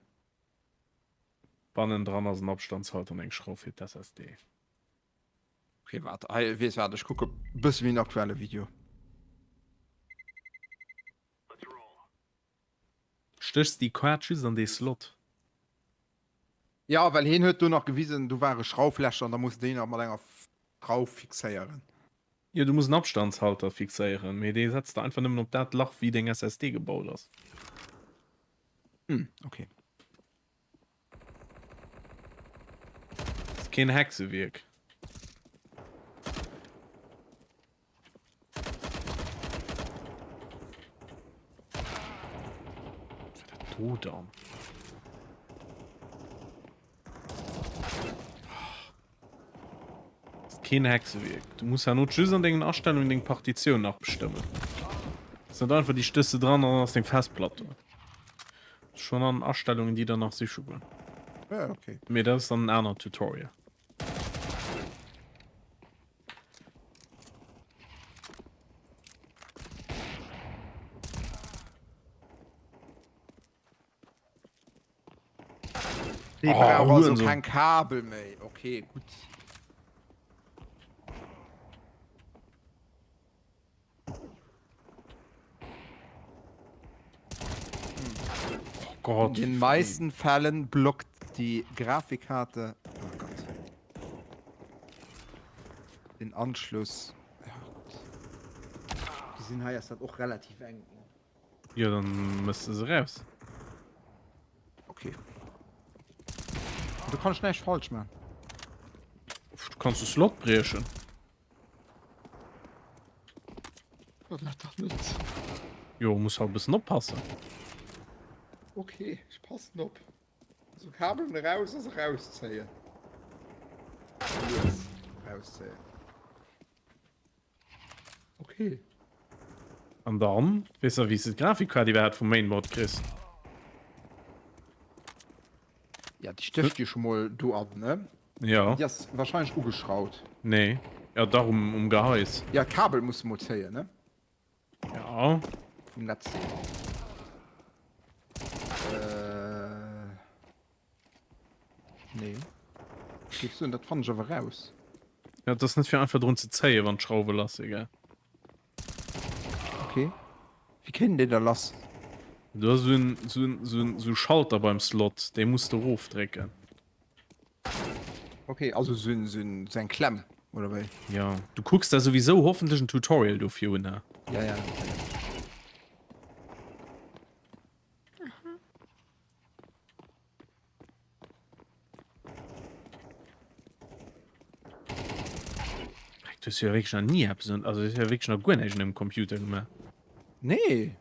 Bannendran ass en Abstandshalter an eng Schrauf fir d'SSD. Ok, waart, hei, weess wat, ech kucke bësse méi en aktuelle Video. Stéchs déi Kaart just an dee Slot? Jo, well hien huet do nach gewisen, do ware Schrauflächer an da muss de déi nach mat enger Schrauf fixéieren. Jo, du muss en Abstandshalter fixéieren, mee dee setz de einfach nëmmen op dat Lach wéi deng SSD gebaut ass. Hm, ok. Ass keen Hexewierk. Was war dat do dann? Ass keen Hexewierk. Du muss herno just an dengen Astellungen deng Partitioun nach bestëmmen. Ass net einfach, déi stéchs de dran an dann ass deng Festplatt do. Schon an Astellungen, déi der nach siche goen. Ja, okay. Mee dat ass dann en anert Tutorial. Nee, oh, brauch also kein Kabel méi. Okay, gut. Oh Gott. In den meisten Fällen blockt die Grafikkarte oh Gott. Den Anschluss. Ja, gut. Gesinn hei ass dat och relativ eng. Jo, dann mëss de se raus. Okay. Du kann ech näischt falsch man. Du kanns de Slot briechen. Jo, muss halt e bëssen oppassen. Okay, ech passen op. Also Kabeln eraus a se rauszéien. Lues rauszéien. Okay. An dann, weess de, wéi s de d'Grafikkaart iwwerhaapt vum Mainboard kriss? Ja, déi stécht jo scho mol do an, ne? Ja. Déi ass wahrscheinlech ugeschraut. Nee. Ja, dach, um, um Gehais. Ja, d'Kabel muss de mol zéien, ne? Ja. Vum Netz. Äh. Nee. Ech géif soen, dat fannen ech awer raus. Ja, dat ass net fir einfach drun ze zéien, wann d'Schrauwe lass si, gell? Okay. Wéi kritt een déi da lass? Do ass esou en, esou en, esou en, esou Schalter beim Slot, dee muss de erofdrécken. Okay, also esou en, esou en, esou eng Klemm, oder wéi? Ja, du kucks der souwisou hoffentlech en Tutorial dofir un, ne? Ja, ja, natierlech. Du hues jo wierklech nach ni eppes un, also du hues jo wierklech nach guer näischt un engem Computer gemaach. Nee.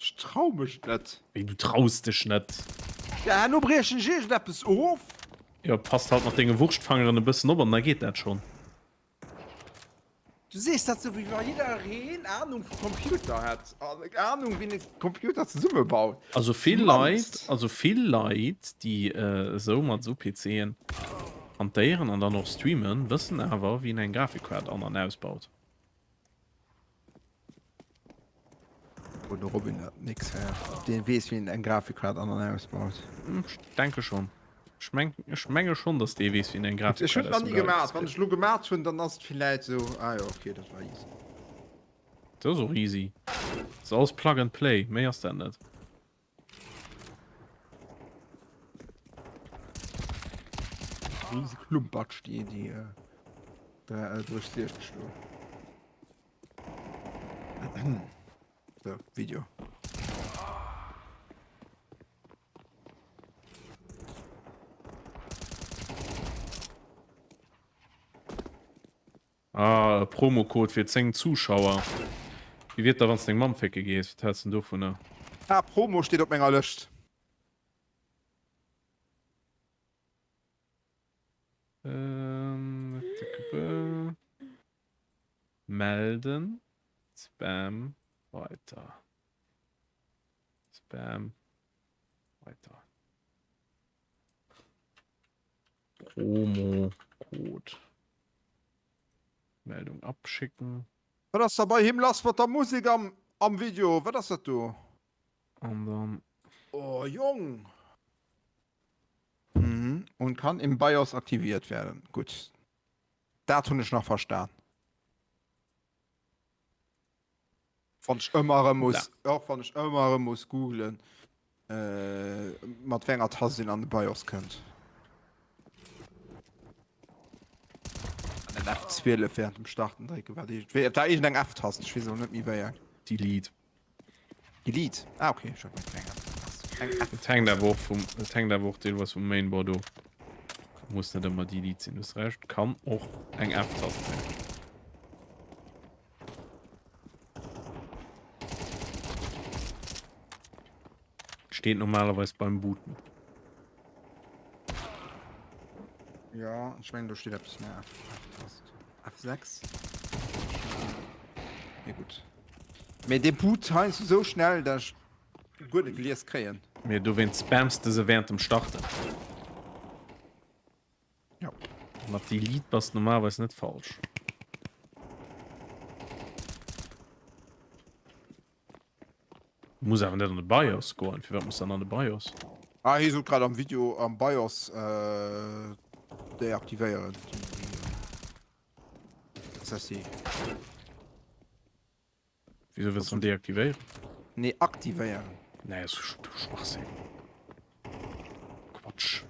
Ech trau mech net. Wéi, du traus dech net? Ja, herno briechen ech iergendeppes of. Jo, passt halt mat denge Wurschtfangeren e bëssen op an da geet dat schonn. Du sees dat sou wéi wa jiddereen Ahnung vu Computer hätt an Ahnung wéi een e Computer zesummebaut. Also vill Leit, also vill Leit déi esou mat esou PCen hantéieren an dann och streamen, wëssen awer wéi een eng Grafikkaart an an ausbaut. Wou de Robin dat nix här, dee weess wéi een eng Grafikkaart an an ausbaut. Ech denke schonn. Ech meng, ech menge schonn, dass dee weess, wéi een eng Ech hunn Grafikkart et nach aus dem ni BIOS gemaach. Wann kritt. ech elo gemaach hunn, dann ass et villäit esou, ah jo, okay, dat war easy. Dat ass och easy. Dat ass alles Plug and Play, méi ass dat net. Riese Klumpatsch, déi, déi äh, 63 do. So, Video. Ah, e Promocode fir 10 Zuschauer. Wéi wier et da wann s deng Mamm fécke gees? Wat häls de dovunner? Ah, Promo steet op menger Lëscht. Ähm, Melden. Spam. Weiter. Spam. Weiter. Promo-Code. Meldung abschicken. Wat ass da bei him lass mat der Musek am am Video? Wat ass dat do? An dann. Oh Jong! Mhm. Und kann im BIOS aktiviert werden. Gutt. Dat hunn ech nach verstan. Wann ech ëmmer erëm muss, och wann ech ëmmer erëm muss googlen, äh, mat wéi enger Tast een an de BIOS kënnt. An den F12 während dem Starten drécken, wat iergend, wéi, da iergend eng F-Tast, ech weess elo net méi wéi eng. Delete. Delete? Ah okay, ech hat gemengt eng F-Tast. Eng F. Et hänkt awer och vum, et hänkt awer och deelweis vum Mainboard of. Muss net ëmmer Delete sinn, hues Recht, kann och eng F-Tast sinn. Steet normalerweis beim Booten. Ja, ech mengen do steet eppes vun der F-Tast. F6? Mee gutt. Mee dee boot heiansdo sou schnell, dat ech guer net gelies kréien. Mee dowéinst spamms de se während dem Starten. Ja. Mat Delete bass normalerweis net falsch. Muss awer net an de BIOS goen. Firwat muss dann an de BIOS? Ah, hie sot grad am Video am BIOS äh, deaktivéieren. SSD. Wieso wëlls du deaktivéieren? Nee, aktivéieren. Nee, ass Schwachsinn. Quatsch.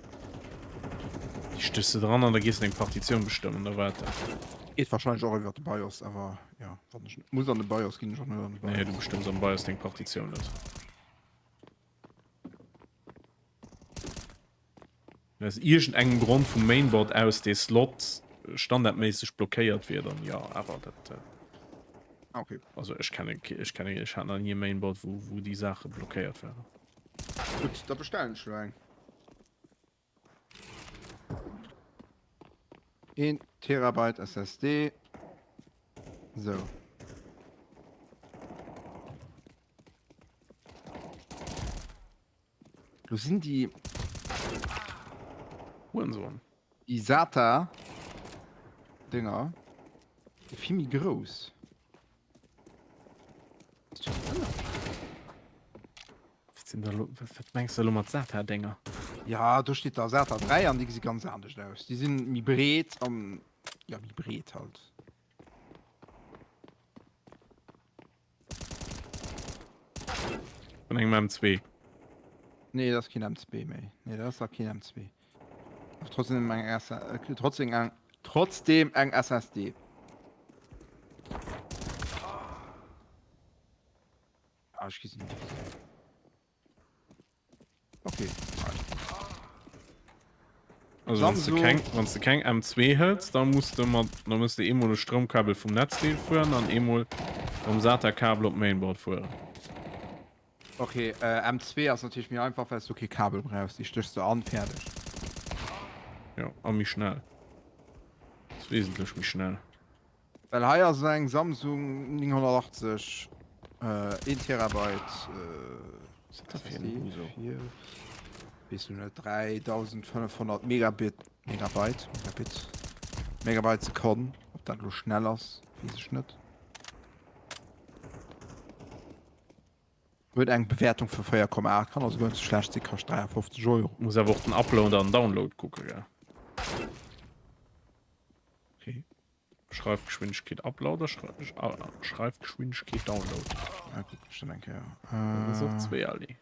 Déi stéchs de dran an da gees de deng Partitioun bestëmmen, da war et dat. Geet wahrscheinlech och iwwer de BIOS, awer ja, wann ech muss an de BIOS ginn ech och net an de BIOS. Nee, du bestëmms am BIOS deng Partitioun net. Aus iergendengem Grond vum Mainboard aus dee Slot standardméisseg blockéiert wier, dann jo, awer dat. Ah, okay. Also ech kenne ech kenne ech hat nach ni e Mainboard wou wou déi Saache blockéiert waren. Gutt, da bestellen ech lo eng. Een Terabyte SSD. Sou. Lo sinn déi Hurensohn. Déi SATA Dinger vill méi grouss. Wat sinn da lo, wat mengs de lo mat SATA Dinger? Ja, do steet da SATA 3 an déi gesi ganz anescht aus. Déi sinn méi breet an ja méi breet halt. Vun engem M2. Nee, dat ass keen M2 méi. Nee, dat ass da keen M2. Awer trotzdem eng S äh, trotzdem eng trotzdem eng SSD. Ah, ech gesinn. Okay. Also wann du keng, wann du keng M2 hëls, da muss du mat, da muss du eemol e Stroumkabel vum Netzdeel fueren an eemol mam SATA-Kabel op d'Mainboard fueren. Okay, äh, M2 ass natierlech méi einfach, well s du kee Kabel brauchs. Déi stéchs du an, fäerdeg. Jo, a méi schnell. Ass wesentlech méi schnell. Well hei ass eng Samsung 980 1 Terabyte SSD fir weess du net 3500 Megabit Megabyte Megabit Megabyte Sekonn. Ob dat elo schnell ass weess ech net. Huet eng Bewäertung vu 4,8, kann also guer net sou schlecht sinn, kascht 53 Euro. Muss awer och den Upload an Download kucke gell. Okay. Schreifgeschwindegkeet Upload a Schreifgeschwindegkeet Download. Ja, kucken ech dann eng Kéier. Dat ass och zweeërlee.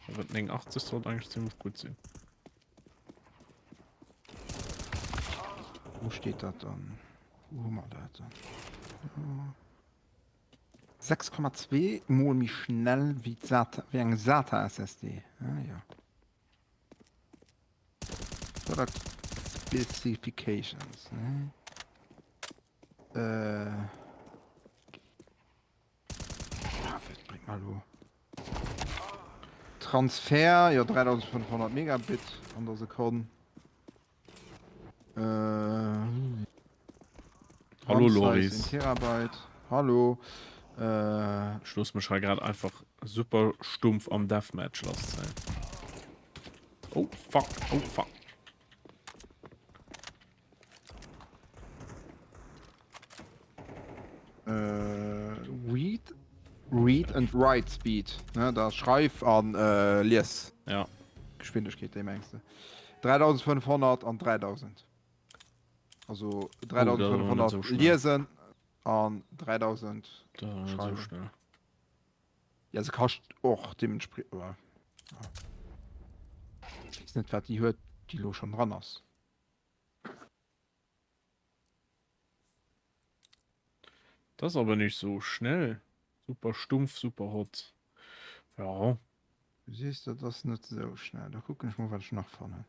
Awer 89 sollt eigentlech zimmlech gutt sinn. Wou steet dat dann? Wou hu mer dat dann? Jo. 6,2 mol méi schnell wéi d'SATA, wéi eng SATA SSD. Ah ja. Product Specifications, ne? Äh. Ah, wat bréngt mer elo? Transfer, jo 3500 Megabit an der Sekonn. Äh, Hallo Loris. Terabyte. Hallo. Äh, Ech loosse mech hei grad einfach super stumpf am Deathmatch lasszéien. Oh fuck, oh fuck. Äh, read, read and write Speed. Ne, da Schreif an äh, Lies. Ja. Geschwindegkeet, déi mengs de. 3500 an 3000. Also 3500 oh, so liesen an 3000 schreiben. So schnell. Ja, se kascht och deementspriechend. Ja. Ich weess net, wat déi huet, déi lo schon dran ass. Das ist aber nicht so schnell. Super stumpf, super hot. Ja. Du siehst, dat ass net sou schnell. Da kucken ech mol, wat ech nach fannen.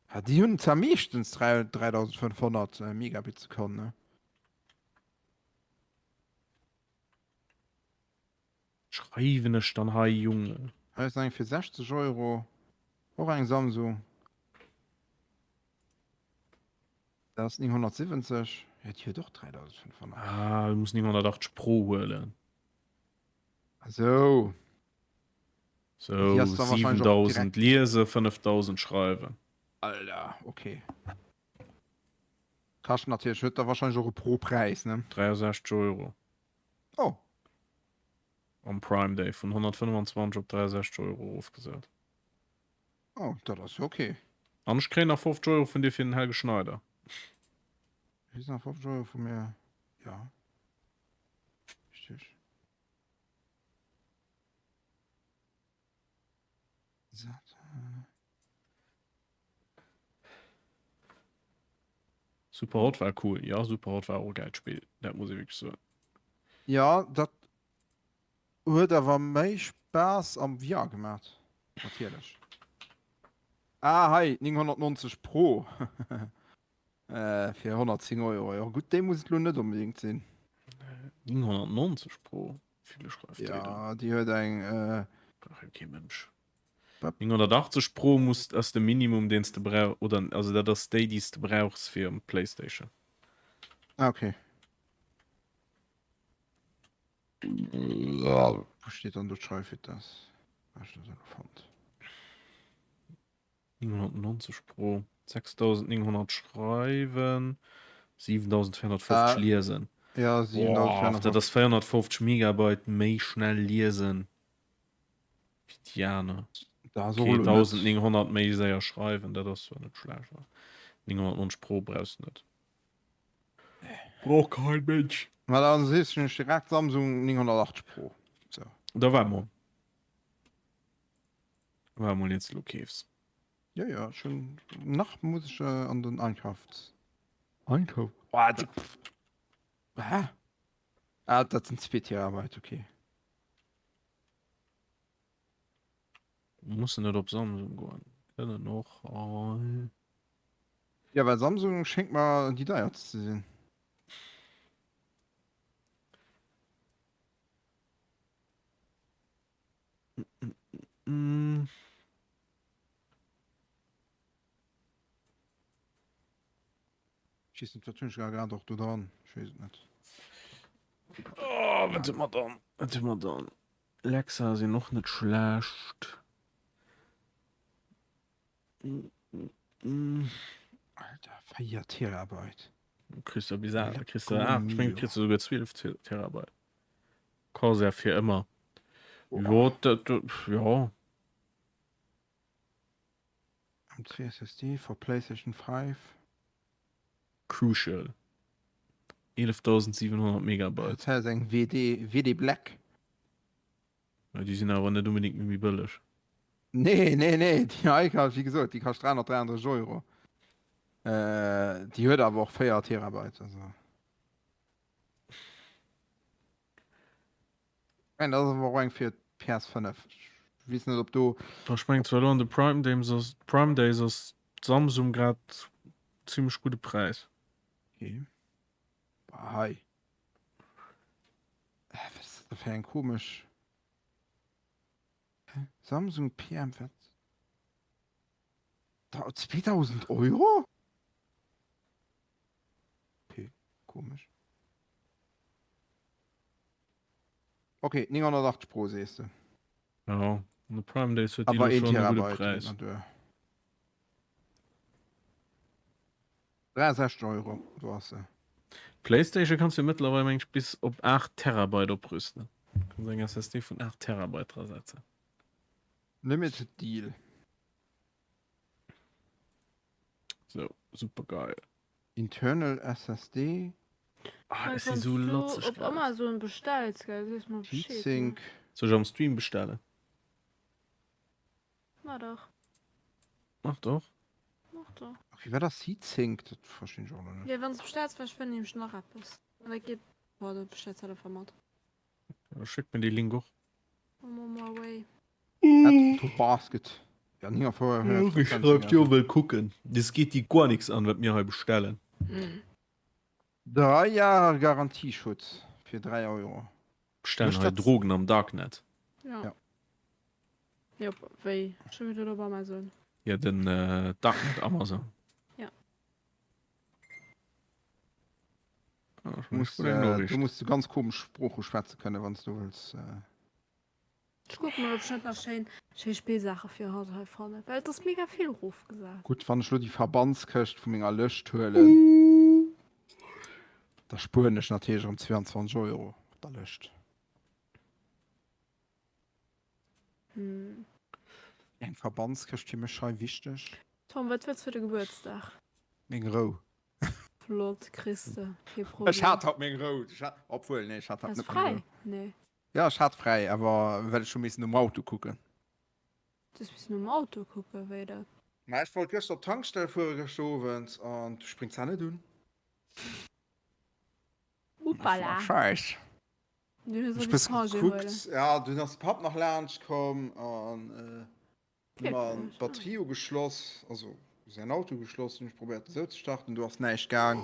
Ha, déi hunn zwar meeschtens 3500 äh, Megabit Sekonn, ne? Schreiwen ech dann hei, Junge? Hei ass eng fir 60 Euro, och eng Samsung. Dat ass 970. Ja, déi huet och 3500. Ah, du muss 980 Pro huelen. Esou. Sou, Déi ass da wahrscheinlech och 7000 direkt. liese, 5000 schreiwen. Alter, okay. Kascht natierlech, huet da wahrscheinlech och e Pro-Präis, ne? 63 Euro. Oh. Am Prime Day vun 125 op 63 Euro erofgesat. Oh, dat ass jo ok. An ech kréien nach 50 Euro vun dir fir den Helge Schneider. Kriss nach 50 Euro vu mir, ja. Richtig. Superhot war cool. Ja, Superhot war och e gäilt Spill, dat muss ee wierklech soen. Ja, dat huet awer méi Spaass am VR gemaat, natierlech. Ah hei, 990 Pro fir 110 Euro. Jo gutt, déi muss et lo net onbedéngt sinn. 990 Pro? Wéi schreift déi denn? Ja, déi huet eng. Brauch jo kee Mënsch. 980 Pro muss ass de Minimum deen s de brauch oder also dat ass déi déi s de brauchs fir um Playstation. Ah okay. Wou steet dann do d'Schreifvitess? Ech dat elo fonnt. 990 Pro 6900 schreiwen 7450 Ah, liesen. ja, Boah, dat 7450. ass 450 Megabyte méi schnell liesen wéi déi aner. Dat ass och Okay, elo net. 1900 méi séier schreiwen, dat ass zwar net schlecht, awer 990 Pro brauchs de net. Brauch kein Mensch. Ma dann sees ech direkt Samsung 980 Pro. So. Da war mol. War mol jetzt lo keefs. Ja, ja, schon nach muss ich äh, an den Einkauf. Einkauf? Oh, die... Hä? Ah, dat sind 2 Terabyte, okay. Mussen net op Samsung goen. Kënnen och hei. Ja, well Samsung schéngt mer déi deierst ze sinn. Ech weess net, wat hunn ech grad och do dran? Ech weess et net. Oh, wat hu mer dann? Wat hu mer dann? Lexa sinn och net schlecht. Alter, 4 Terabyte. Du kriss ja bis 8, kriss du 8, ich mein, kriss du sogar 12 Terabyte. Corsair fir ëmmer. Jo, dat, jo. M2 SSD for PlayStation 5. Crucial. 11.700 Megabyte. Dat ass eng WD, WD Black. Ja, déi sinn awer net unbedingt méi bëlleg. Nee, nee, nee, déi hei kascht, wéi gesot, déi kascht 333 Euro. Äh, déi huet awer och 4 Terabyte, also. Nein, dat ass awer och eng fir d'PS5. Ech weess net, ob do. Ech mengen zwar elo an de Prime Days ass, Prime Days ass d'Samsung grad zimmlech gudde Präis. Okay. Bah, hei. Hä, wat ass dat da fir eng komesch. Hä? Samsung PM, wat? 2000 Euro? Okay, komesch. Okay, 980 Pro sees de. Ja, an de Prime Days huet déi Awer elo 1 schonn e gudde Terabyte Präis. geet nach duer. 63 Euro, do ass se. D'Playstation kanns du jo mëttlerweil meng ech bis op 8 Terabyte oprüsten. Kanns eng SSD vun 8 Terabyte dra setzen. Limited Deal. Sou, super geil. Internal SSD. Ah, Mike, ech si wanns sou du latzeg op grad. Amazon bestells, gell, sees mer Bescheed, ne? Heatsink. Soll ech am Stream bestellen? Mach dach. Mach doch. Mach dach. Okay, wat ass Heatsink? Dat verstinn ech och elo net. Jo, wanns du bestells, well ech wëll nämlech nach eppes. An dat geet, boah, da bestells halt einfach mat. Ja, schéck mir dee Link och. I'm on my way. Add to basket. Ja, 49 Ech schreift jo wëll kucken. Des geet déi guer nix an, wat mir hei bestellen. 3 Jahre Garantieschutz fir 3 Euro. Bestellen Mécht hei dat. Drogen am Darknet. Ja. Ja. Jop, wéi? Schon wieder op Amazon. Ja, den Darknet Amazon. Ja. Ah, Muss, äh, du musst du ganz komesch Sprooche schwätze kënnen, wann du wëlls. Äh... Ech kucken mol, ob ech net nach schéin, schéi Spillsaache fir hatt hei fannen, well et ass mega vill erofgesat. Gutt, wann ech lo déi Verbandskëscht vu menger Lëscht huelen, da spueren ech natierlech erëm 22 Euro op der Lëscht. Hm. Eng Verbandskëscht fir mech hei wichteg. Tom, wat wëlls fir de Gebuertsdag? Meng Rou. Flott, kriss de, kee Problem. Ech hat haut meng Rou, obwuel, nee, ech hat haut Has net meng Rou. fräi? Nee. Ja, ech hat fräi, awer well ech hu missen nom Auto kucken. Du hues missen nom Auto kucken? Wéi dat? Ma ech wollt gëschter op d'Tankstell fuere gëschter Owend an du spréngt se net un. Uppala. Scheiss. Du hues Ech och bëssen missen Congé gekuckt, huelen. ja, dunn ass de Papp nach laanscht komm an hu mer d'Batterie ugeschloss, also säin Auto ugeschloss, hunn ech probéiert esou ze starten, do ass näischt gaang.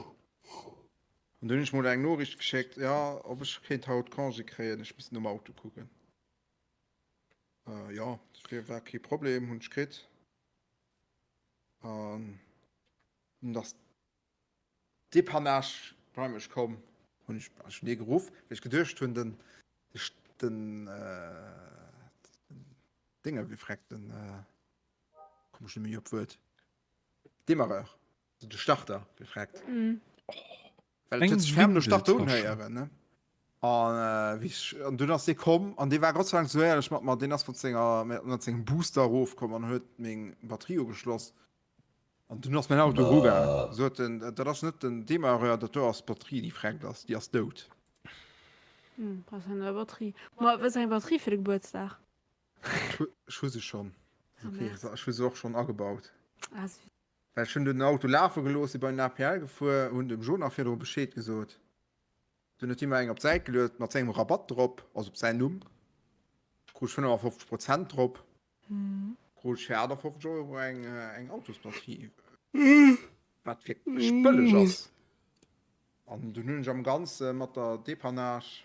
An dunn hunn ech mol eng Noriicht geschéckt, jo, ob ech kéint haut Congé kréien, ech misst nom Auto kucken. Jo, dat war kee Problem, hunn ech kritt. An dunn ass Depannage bei mech komm, hunn ech ech hunn dee geruff, well ech geduecht hunn, den den Dénge wier vreckt, den komm ech net méi op d'Wuert, Demarreur, also de Starter wier vreckt. Well et huet sech ferm no Starter unhéieren, ne? An wéi ech an dunn ass dee komm an dee war Gott sei Dank esou éierlech mat mer, deen ass mat senger mat sengem Booster erofkomm an huet meng Batterie ugeschloss. An dunn ass mäin Auto erugaang. Sot en, dat ass net den Demarreur, dat do ass d'Batterie, déi vreckt ass, déi ass dout. Hm, brauchs eng nei Batterie. Ma wëlls eng Batterie fir de Gebuertsdag? Ech hu se schonn. Ah, Okay, merde. ech hu se och schonn agebaut. Ah, süß. Well ech hunn den Auto lafe gelooss, si bei den APL gefuer, hunn dem Jo nach virdru Bescheed gesot. Dunn huet hie mer eng op d'Säit geluet mat sengem Rabatt drop, also op säin Numm. Krut ech 55 Prozent drop. Krut ech fir 58 Euro eng, eng Autosbatterie, wat wierklech bëlleg ass. An dunn hunn ech am Ganze mat der Depannage,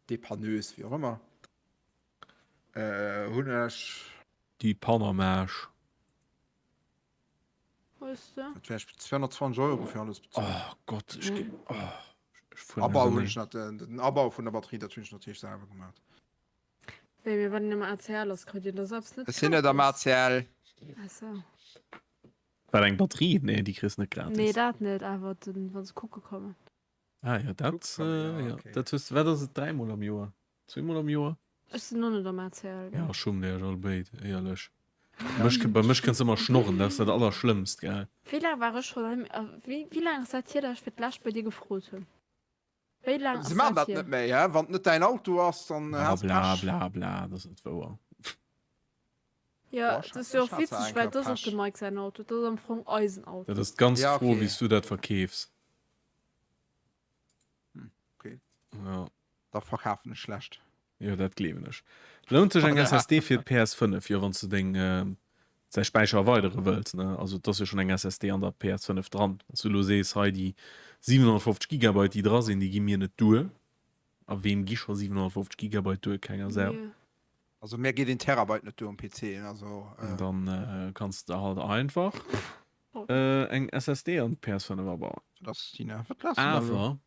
Depanneuse, wéi och ëmmer, hunn ech. Déi Panamage. Hues de? Dat wär 220 Euro fir alles bezuelt. Oh Gott, ech ginn. Oh, ech fueren Abau hunn auseneen. ech nat, den Abau vun der Batterie, dat hunn ech natierlech selwer gemaat. Wéi, mee wann een am ACL ass, kritt een da selbst net Ech sinn net am gratis? ACL. Ah sou. Wat, eng Batterie? Nee, déi kriss net Nee, gratis. dat net, awer den, wann se kucke kommen. Ah jo, dat, Kucke kommen, ja, jo, okay. dat hues de, wat ass et, dräimol am Joer? Zweemol am Joer? Ech sinn och net am ACL, gell? Ja, schummt Iech all béid, éierlech. Mech, bei mech kënns ëmmer schnorren, dat ass dat Allerschlëmmst, gell? Wéi laang war ech schonn hei, wéi, wéi laang ass dat hier, dat ech fir d'lescht bei dir gefrot hunn? Wéi laang Se ass maachen dat dat hier? net méi, hä? Wann et net däin Auto ass, dann Ah, has bla Pech. bla bla, dat ass net wouer. Jo, Boah, ech dat ass jo ech och hat se witzeg, eng well Kéier et ass och Pech. dem Mike säin Auto, et ass am Fong eisen Dat Auto. ass d'ganz Ja, Fro, okay. wéi s du dat verkeefs. Hm, okay. Ja. Da verkafen ech schlecht. Jo, dat gleewen ech. Lount sech eng SSD fir d'PS5? Jo, wann s de deng säi Späicher erweidere wëlls, ne? Also et ass jo schonn eng SSD an der PS5 dran. Wann s du elo sees, hei déi 750 Gigabyte déi dra sinn, déi gi mir net duer. A weem gi scho 750 Gigabyte duer? Kenger Sau. Nee. Also mir geet een Terabyte net duer um PC, also. Dann kanns de halt einfach eng SSD an d'PS5 abauen. Dat ass Tina, wat lass du da elo? Awer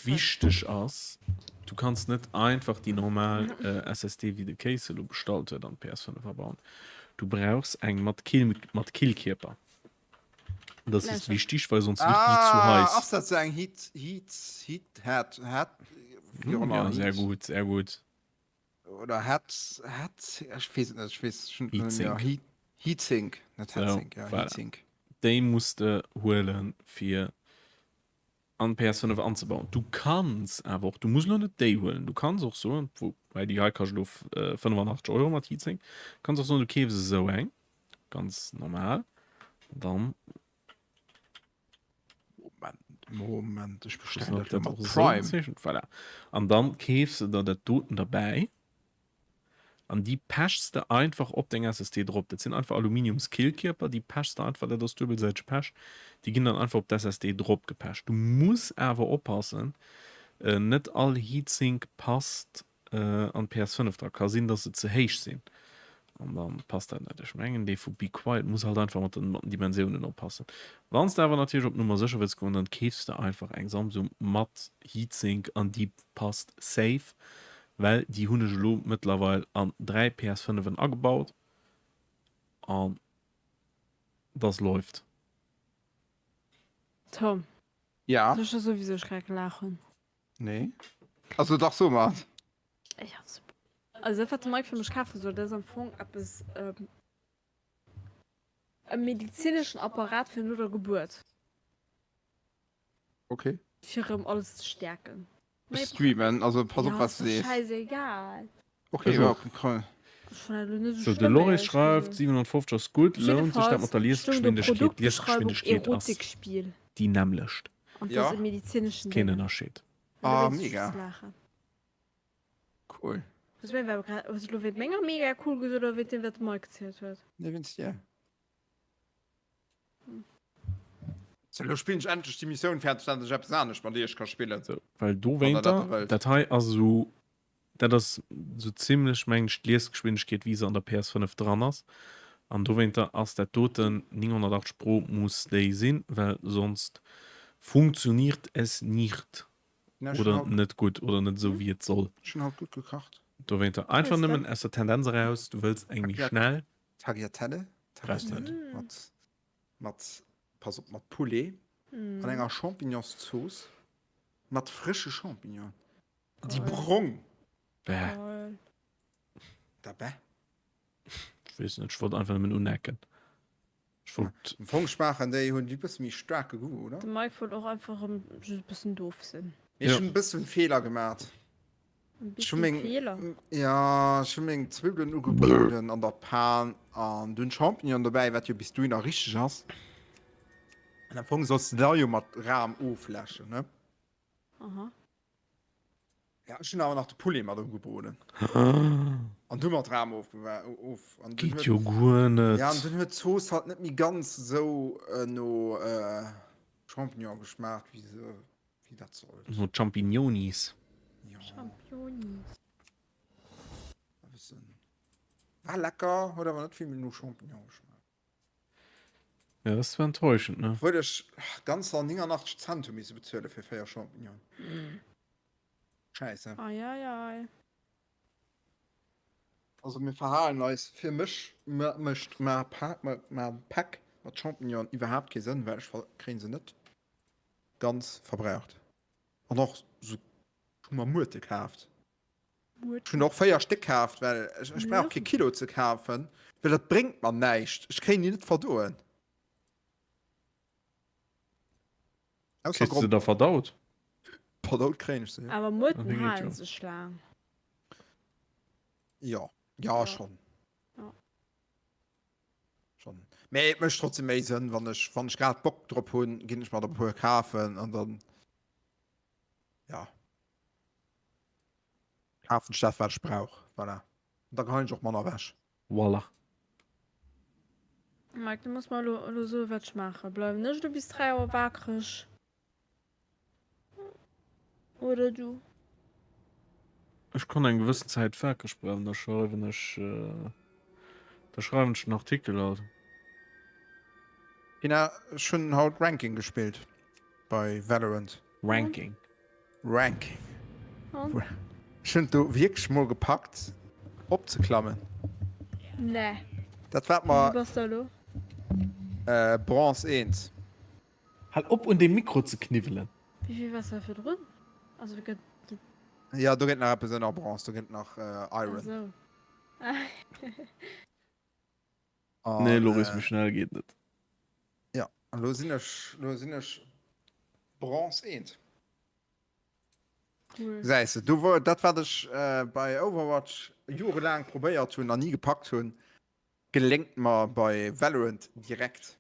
Wichteg ass, du kanns net einfach déi normal SSD wéi de Case elo bestallt huet an d'PS5 abauen. Du brauchs eng mat Kill mat Killkierper. Das ist wichtig, well sonst wird déi zu Ah, heiß. ass dat sou eng Heat Heat Heat Head Head wéi och Hm, ëmmer ja, sehr Heat gut, sehr gut. oder Head Head ech weess et net, ech weess schon net méi. Heatsink. Heat Heatsink, net So, Heatsink, ja voilà. Heatsink. Déi muss de huelen fir an d'PS5 anzebauen. Du kanns awer och, du muss elo net déi huelen, du kanns och soen, woubäi déi hei kascht elo 85 Euro mat Heatsink, kanns och soen du keefs esou eng, ganz normal, dann. Moment, Moment, ech bestellen dat dat elo och mat esou Prime. bezeechent, voilà. An dann keefs de der dat doten derbäi. An déi pechs de einfach op deng SSD drop. Dat sinn einfach Aluminiumskillkierper, déi pechs de einfach, dat ass duebelsäiteg Pech, déi ginn dann einfach op d'SSD drop gepecht. Du muss awer oppassen, net all Heatsink passt an d'PS5 dra. Ka sinn, dass se ze héich sinn an dann passt dat net. Ech mengen dee vu Be Quiet muss halt einfach mat den Dimensiounen oppassen. Wann s de awer natierlech op Nummer sécher wëlls goen, dann keefs de einfach eng Samsung mat Heatsink an déi passt safe. Well déi hunn ech elo mëttlerweil an 3 PS5en agebaut an das läuft. Tom, Ja. soll ech der soen, wisou ech grad gelaacht hunn? Nee. Also dach, so mer. Ja, super. Also dat, wat de Mike fir mech kafe soll, dat ass am Fong eppes, e medizineschen Apparat fir no der Gebuert. Okay. Fir erëm alles ze stäerken. Ech streamen, also pass op wat s de sees. Scheißegal. Okay, Ech ja, och. okay. Ech fannen dat elo net esou So, de schlëmm, Loris éierlech schreift, gesot. 750 ass gutt, lount sech dat mat der Jiddefalls stoung do Liesgeschwindegkeet? Produktbeschreibung D'Liesgeschwindegkeet ass Erotikspiel. déi nämmlecht. An Ja. dat ass e medizineschen Keen Déngen. Ënnerscheed. An Ah, dowéinst mega. just laachen. Cool. Hues du meng grad, hues du elo wéint menger mega cool gesot oder wéint deem wat de Mike gezielt huet? Nee, wéinst dir. So, lo spillen ech endlech déi Missioun fäerdeg, dat ech eppes anescht mat iech ka spillen. So, well Wann der dat dowéinter, wëllt. dat hei ass esou, dat ass esou zimlech, mengen ech, d'Liesgeschwindegkeet, wéi se an der PS5 dran ass. An dowéinter ass dat doten 980 Pro muss déi sinn, well sonst funktioniert es nicht. Na, ech hunn Oder haut, net gutt oder net esou, wéi et soll. ech hunn haut gutt gekacht. Dowéinter einfach Hues de? nëmmen aus der Tendenz eraus, du wëlls eng méi Tagliat schnell. Tagliatelle, Brauchst net. Tagliatelle mat, mat, pass op, mat Poulet an Mm. enger Champignonszooss mat frësche Champignonen. Déi Geil. brong. Bäh. Geil. Da bäh. Ech weess net, ech wollt einfach nëmmen unecken. Ech wollt. Am Fong schmaachen déi, hunn déi bësse méi staarke Goût, oder? De Mike wollt och einfach erëm just e bëssen doof sinn. Mee ech Ja. hunn e bëssen Feeler gemat. E Ech hu bëssen meng, Feeler? ja, ech hu meng Zwibbelen ugebroden an der Pan an dunn Champignon dobäi, wat jo bis dohinner richteg ass. An am Fong solls de da jo mat Ram ofläschen, ne? Aha. Ja, ech hunn awer nach de Poulet mat ugebroden. An du mat Ram of, of an Geet jo guer net. Ja, an dunn huet d'Zooss halt net méi ganz esou no Champignon geschmaacht, wéi se, wéi dat sollt. No Champignonis. Ja. Championis. E bëssen. War lecker, huet awer net vill méi no Champignon geschmaacht. Ja, dat ass zwar enttäuschend, ne? Obwuel ech ganzer 89 Cent hu misse bezuele fir 4 Champignonen. Scheisse. Ei, ei, ei. Also mir verhalen eis, fir mech mécht ma Päck mat Champignonen iwwerhaapt kee Sënn, well ech kréien se net ganz verbraucht. An och sou. Ech hu mer Muerte kaaft. Ech hunn och 4 Stéck kaaft, well ech, ech brauch kee Kilo ze kafen, well dat bréngt mer näischt. Ech kréien déi net verdoen. Ausser Kriss de da verdaut? Verdaut kréien ech se, jo. Awer Muerten halen sech laang. Jo, jo schonn. Schonn. Mee et mécht trotzdem méi Sënn, wann ech, wann ech grad Bock drop hunn, ginn ech mer der e puer kafen an dann, ja, kafen ech dat, wat ech brauch. Voilà. An da geheien ech och manner ewech. Voilà. Mike, du muss mer elo elo soen, wat ech maachen. Bleiwen ech elo bis 3 Auer wakereg? Oder du? Ech kann eng gewëssen Zäit wakereg bleiwen, da schreiwen ech, da schreiwen ech den Artikel halt. Ina, ech hunn haut Ranking gespillt bei Valorant. Ranking. Ranking. Ech hunn et do wierklech mol gepackt opzeklammen. Nee. Dat wat mer. Wou bass de elo? Bronze 1. Hal op un deem Mikro ze kniwwelen. Wéi vill waars de virdrun? Also gëtt. Jo, do gëtt nach eppes ënner Bronze, do gëtt nach Iron. Ah sou. Nee, Loris, méi schnell geet net. Ja, an lo sinn ech, lo sinn ech Bronze 1. Cool. Gesäis de, do wor dat wat ech bei Overwatch jorelaang probéiert hunn an ni gepackt hunn, geléngt mer bei Valorant direkt.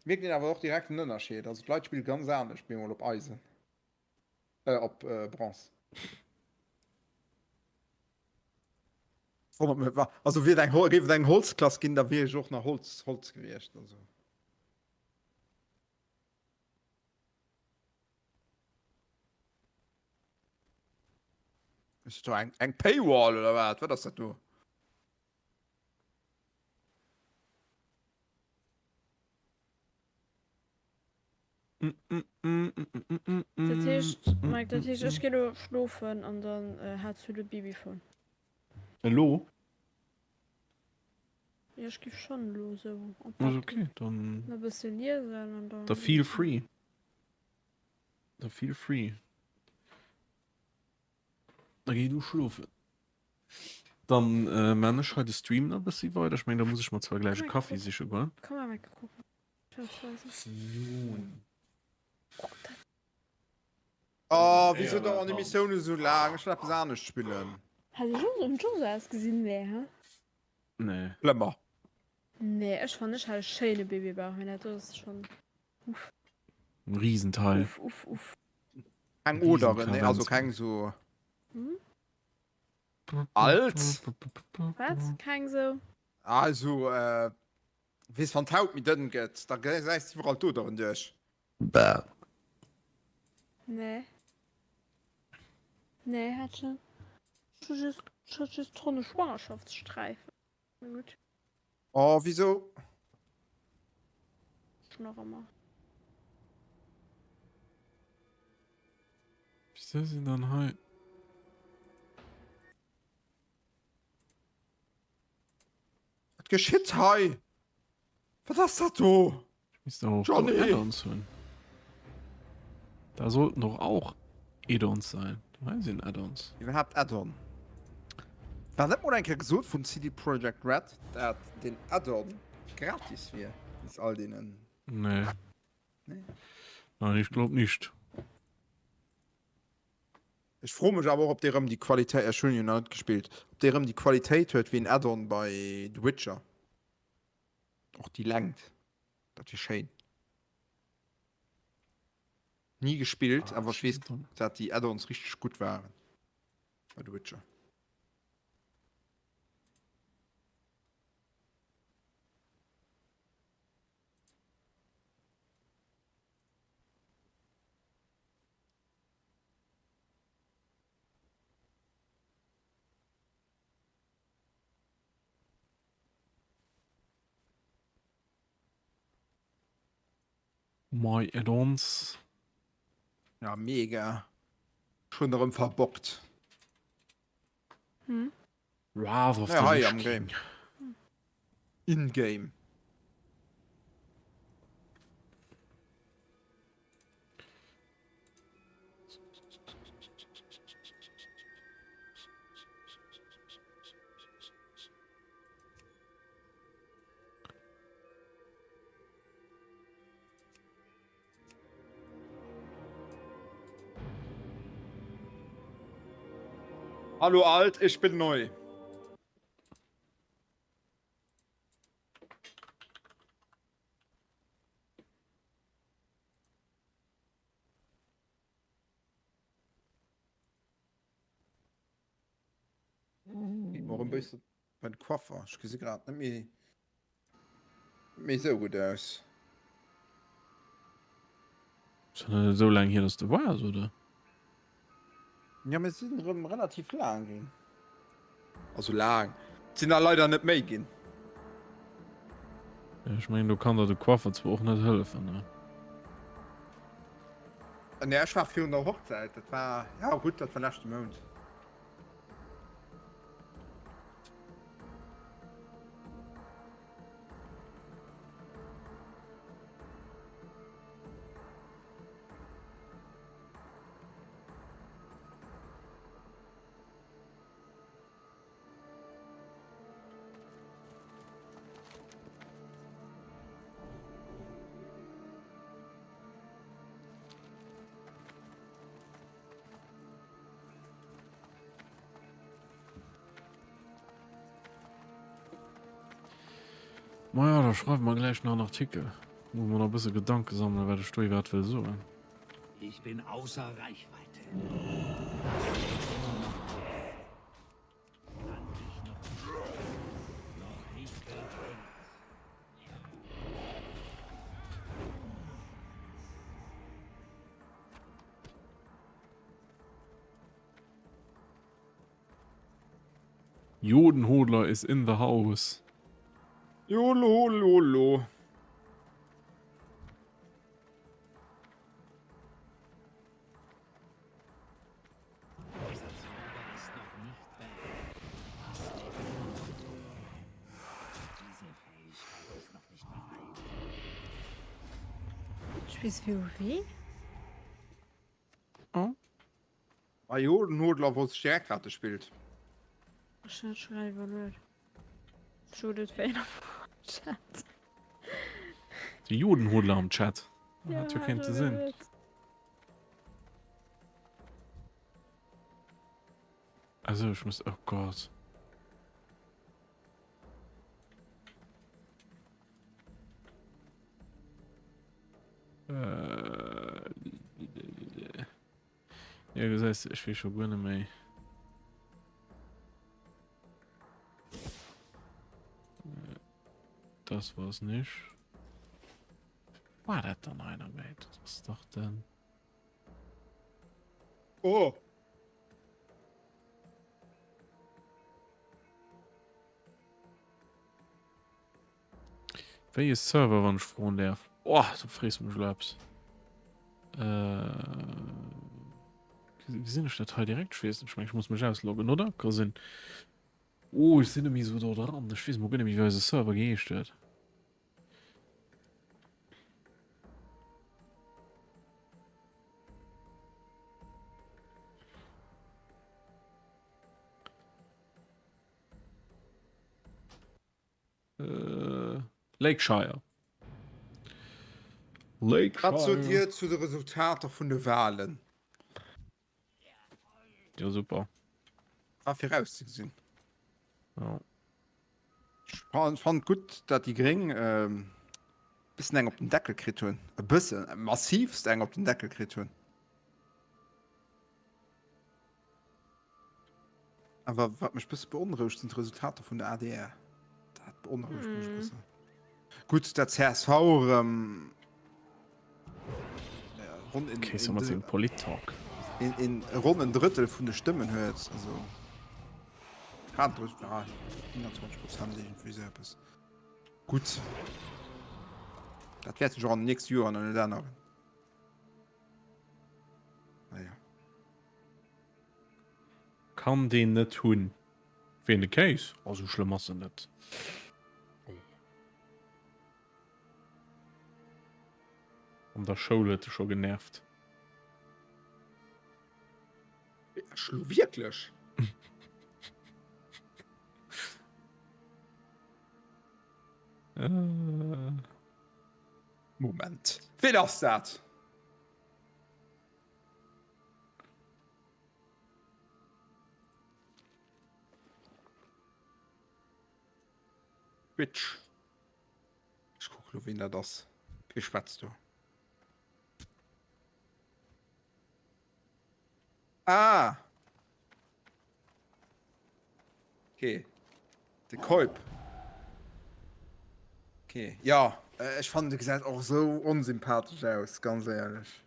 Mierkt een awer och direkt den Ënnerscheed, also d'Leit spille ganz anescht bemol op Eisen, op Bronze. Wonnert mech, wa, also wier et eng, géif et eng Holzklass ginn, da wier ech och nach Holz, Holz gewiescht, also. Ist do eng, eng Paywall oder wat? Wat ass dat do? Dat heescht, Mike, dat heescht, ech gi lo schlofen an dann haals du de Babyphone. Elo? Jo, ech giff schonn elo esou an Ass d'Bett okay, ginn. dann. E bësse liesen an dann. Da feel free. Da feel free. Da géi du schlofen. Dann äh, man ech hei de Stream nach e bëssi weider. Ech meng, da muss ech mer zwar gläich e Kaffi siche goen. Komm mal, Mike, kucken. Oh, wieso dauern die Missionen so lang? Ech will eppes anescht spillen. Hat ech och hunn ech och sou ausgesinn? Nee, he? Nee. Schlemmer. Nee, ech fannen ech hat e schéine Babybauch, mee dat do ass schonn uff. En Riesenteil. Uff, uff, uff. Keng Oderen, nee, also keng so. Hm? Alt? Wat? Keng sou? Also, äh, Weess wann d'Haut méi dënn gëtt, da gesäis de iwwerall d'Oderen duerch. Bah. Nee. Nee, hat ech net. Ech hu just, ech hat just tonne Schwangerschaftssträifen. Mee gutt. Oh, wisou? Ech nach ëmmer. Wisou sinn dann hei. Wat geschitt hei? Wat ass dat do? Ech misst awer och do Johnny! Add-ons hunn. Da sollten doch auch Add-ons sein. Hei sinn Add-ons. Iwwerhaapt Add-on. War net mol eng Kéier gesot vun CD Projekt Red, dat den Add-on gratis wier bis all deenen. Nee. Nee? Nein, ich glaub nicht. Ech froe mech awer och, ob dee rëm déi Qualitéit, ech hunn jo nach net gespillt, ob dee rëm déi Qualitéit huet wéi en Add-on bei The Witcher. Och déi Längt, dat wier schéin. Ni gespillt, awer ech weess, dat déi Add-ons richteg gutt waren bei The Witcher. My Add-ons. Ja, mega. Schon erëm verbockt. Hm? Wrath of Ja, the hei Lich am Game. King. In-game. Hallo alt, ich bin neu. Warum bist du beim Coiffer? Ich gesi grad net méi méi sou gutt aus. Ass dat net esou laang hier, dass de waars, oder? Ja, mir sinn erëm relativ laang ginn. Also laang. Et sinn der leider net méi ginn. Ja, ech mengen, do kann der de Coiffer zwar och net hëllefen, ne? Nee, ech war virun der Hochzäit. Dat war, ja gutt, dat war leschte Mount. Maja, da schreiwe mer gläich nach en Artikel. Muss mer nach e bësse Gedanke sammelen, wat ech do iwwerhaapt wëll soen. Ich bin außer Reichweite. Jodenhodler is in the house. Jodelhodelhodelo. Spills WoW? Oh. Ah jo, den Hodler wosst ech direkt wat e spillt. Ech hunn et scho grad iwwerluet. Ech hunn et wéi am Chat. De Jodenhodler am Chat. Ja, dat jo kéinte sinn. Also ech muss oh Gott. Äh, Ja, gesäis de, ech weess scho guer net méi. Das war's nicht. War dat dann einer méi? Das ass dach den. Oh! Wéi e Server, wann ech froen däerf? Oh, du frees mech elo eppes. Äh, gesinn ech dat hei direkt? Ech weess net, ech meng, ech muss mech ausloggen, oder? Ka sinn. Oh, ech sinn net méi esou do dran. Ech weess mol guer net méi, wéi eise Server geheescht huet. Äh, Lakeshire. Wat sot Dir zu de Resultater vun de Walen? Jo, super. War virauszegesinn. Ja. Ech fand gutt, dat déi Gréng e bëssen eng op den Deckel kritt hunn. E bëssen, massivst eng op den Deckel kritt hunn. Awer wat mech bësse beonrouegt, sinn d'Resultater vun der adr. Dat beonrouegt mech e bëssen. Gutt, dat csv erëm ronn en, Okay, so mat sengem Polit-Talk. en, en, ronn en Drëttel vun de Stëmmen huet, also grad en Drëttel, ah, 29 Prozent iergendwéi esou eppes. Gutt, dat wäert sech och an den nächste Joren net änneren. Naja. Kann deen net hunn. Ween de Kéis? Oh sou schlëmm ass en net. An der Schoul huet e scho genervt. Ech lo wierklech? Moment, ween ass dat? Twitch. Ech kucke lo wien dat ass. Wie schwätzt do? Ah! Okay. De Keup. Okay. Ja, äh, ech fannen de gesäit och sou onsympathesch aus, ganz éierlech.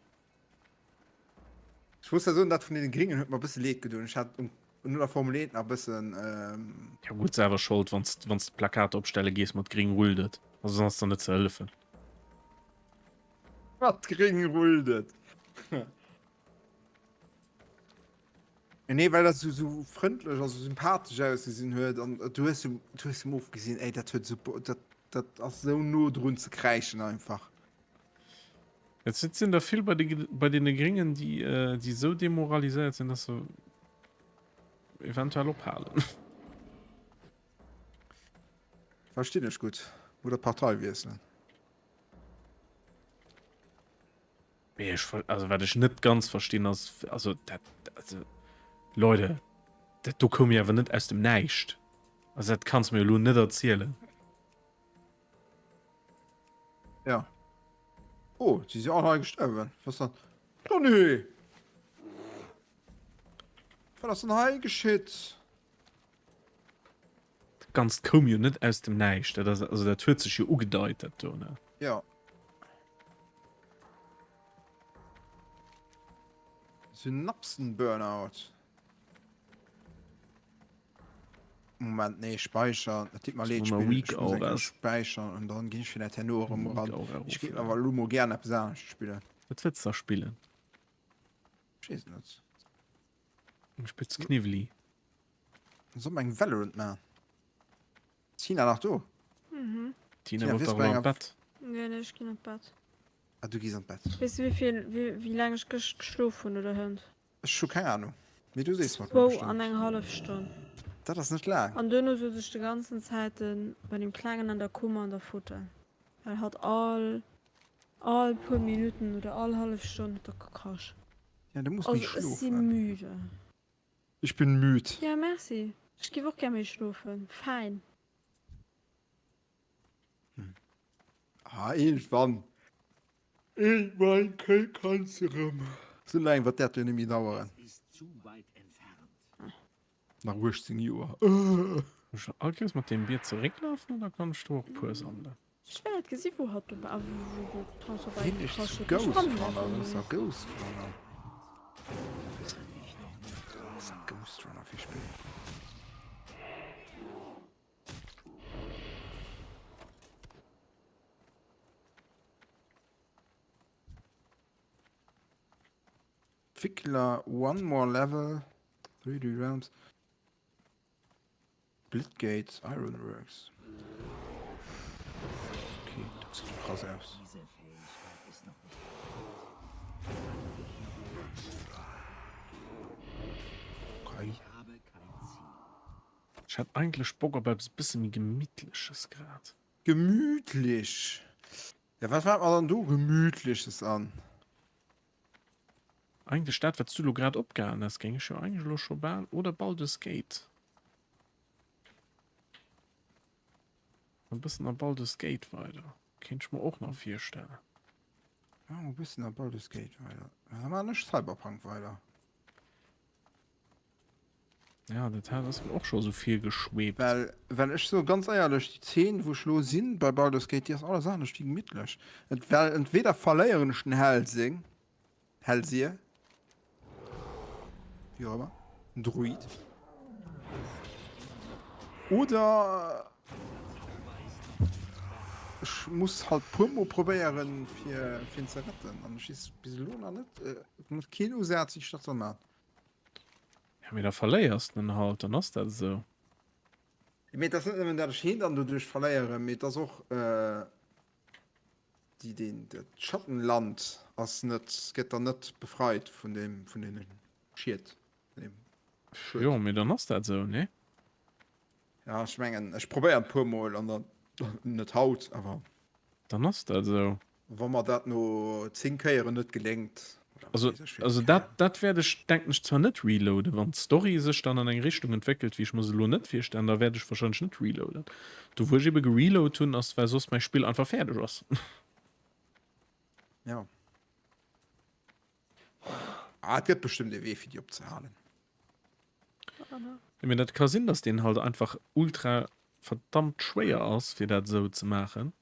Ech muss da soen, dat vun deene Gringen huet mer e bësse leed gedoen. Ech hat um, no der Formel 1 nach e bëssen. Ähm... Ja gutt, selwer Schold, wann s de Plakater opstelle gees mat Gring rullt et. Also dann ass der net ze hëllefen. Mat Gring rullt et. Nee, well dat sou, sou frëndlech a sou sympathesch ausgesinn huet an du hues em, du hues em ofgesinn, ey, dat huet sou, dat, dat ass sou no drun ze kräischen einfach. Et sinn der vill bei de, bei deene Gréngen, déi, déi esou demoraliséiert sinn, dass se eventuell ophalen. Verstinn ech gutt. Oder d'Partei wiesselen. Mee ech ver also wat ech net ganz verstinn ass, also dat, also Leute, dat do koum jo awer net aus dem Näischt. Also dat kanns mir elo net erzielen. Ja. Oh, si si all hei gestuerwen. Was dann? Oh nee! Wat ass denn hei geschitt? Dat Ganzt koum jo net aus dem Näischt. Dat ass, also dat huet sech jo ugedeit, dat do, ne? Ja. Synapsen-Burnout. Moment, nee, speichern. Et deet mer leed, Soll Spill. Weak Ech muss eng Kéier Aura. speichern an dann ginn ech villäit herno erëm Weak eran. Aura Ech géif erofladen. awer elo mol gären eppes anescht spillen. Wat wëlls de da spillen? Ech weess et net. Spills Kniwwli? Soll mer eng Valorant man? Tina nach do? Mhm. Tina Tina, wollt wiers doch bei elo an enger d'Bett. Nee, nee, ech ginn an d'Bett. Ah, du gees an d'Bett. Weess du wéivill, wéi, wéi laang ech gëscht geschlof hunn oder hënt? Ech hu keng Ahnung. Mee du sees mer et mer Zwou bestemmt. an eng hallef Stonn. Dat ass net laang. An duerno souz ech de ganzen Zäite bei dem Klengen an der Kummer an der Fotell, well hatt all, all puer Minutten oder all hallef Stonn huet e gekrasch. Tina, du muss méi Also ech si schlofen. müde. Ich bin müd. Ja merci, ech giff och gär méi schlofen. Fein. Ah, iergendwann, iergendwann kanns de rëm. Sou laang wird dat jo net méi daueren. Nach 18 Joer. Muss ech all Kéiers mat deem Bier zerécklafen oder kann ech do och puer sammelen? Ech well net gesi wou hatt dobäi wou wou d'Haus vorbei Hinn ech gekrasch zu huet. Ech Ghost fannen dat Runner, elo dat ass net. a Ghost Runner. Dat ass a Ghost Runner fir Spill. Entwickler One More Level, 3D Realms. Splitgate Ironworks. Okay, dat sieht krass aus. Okay. Ech hätt eigentlech Bock op eppes bësse méi Gemittleches grad. Gemütlich. Ja, wat fällt mer dann do Gemütliches an? Eigentlech dat wat s du lo grad opgehalen has, géing ech jo eigentlech lo scho bal, oder Baldur's Gate. E bëssen a Baldur's Gate weider kéint ech mer och nach virstellen. Ja, e bëssen a Baldur's Gate weider. Da maan ech Cyberpunk weider. Ja, dat hat ass mir och scho sou virgeschwebt. Well, well ech soe ganz éierlech, déi Zeen, wou ech lo sinn bei Baldur's Gate, déi ass alles anescht wéi gemittlech. Et, well entweder verléieren ech den Hellsing, Hellseer, wéi och ëmmer, den Druid, oder ech muss halt puer mol probéieren, fir, fir en ze retten. An ech weess bis elo nach net, nach keen Usaz, wéi ech dat soll man. Ja, mee da verléiers de en halt, dann ass dat esou. Mee et ass net nëmmen, dat ech heen dann doduerch verléieren, mee et ass och déi, deen, dat Schattenland ass net, gëtt dann net befreit vun deem, vun deene Schied, vun deem Schued. Jo, mee dann ass dat esou, nee? Ja, ech mengen, ech probéieren e puermol an dann, net haut, awer. Dann ass dat esou. Wa mer dat no 10 Kéieren net geléngt. Also, also dat, dat wäert ech, denken ech, zwar net reloaden. Wann d'Story sech dann an eng Richtung entwéckelt, wéi ech mer se elo net virstellen, da wäert ech wahrscheinlech net reloaden. Do wou ech ebe gereload hunn, ass well soss mäi Spill einfach fäerdeg ass. Ja. Ah, et gëtt bestëmmt e Wee fir déi opzehalen. Ja, mee dat ka sinn, dass deen halt einfach ultra verdammt schwéier ass, fir dat esou ze maachen.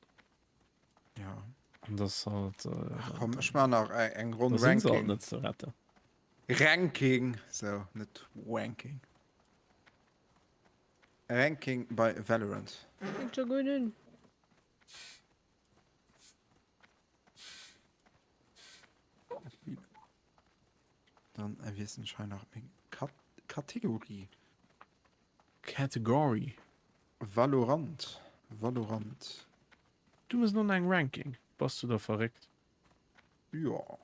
Ja. An das halt. Äh, Ach, komm, ech maachen nach eng Ronn Ranking. Sind halt net ze retten. Ranking, so net Wanking. Ranking bei Valorant. Fängt schon gut un. Dann erwissen ich nach eng Kat Kategorie. Category. Valorant. Valorant. Du mëss noch eng Ranking. Bass du da verréckt? Ja.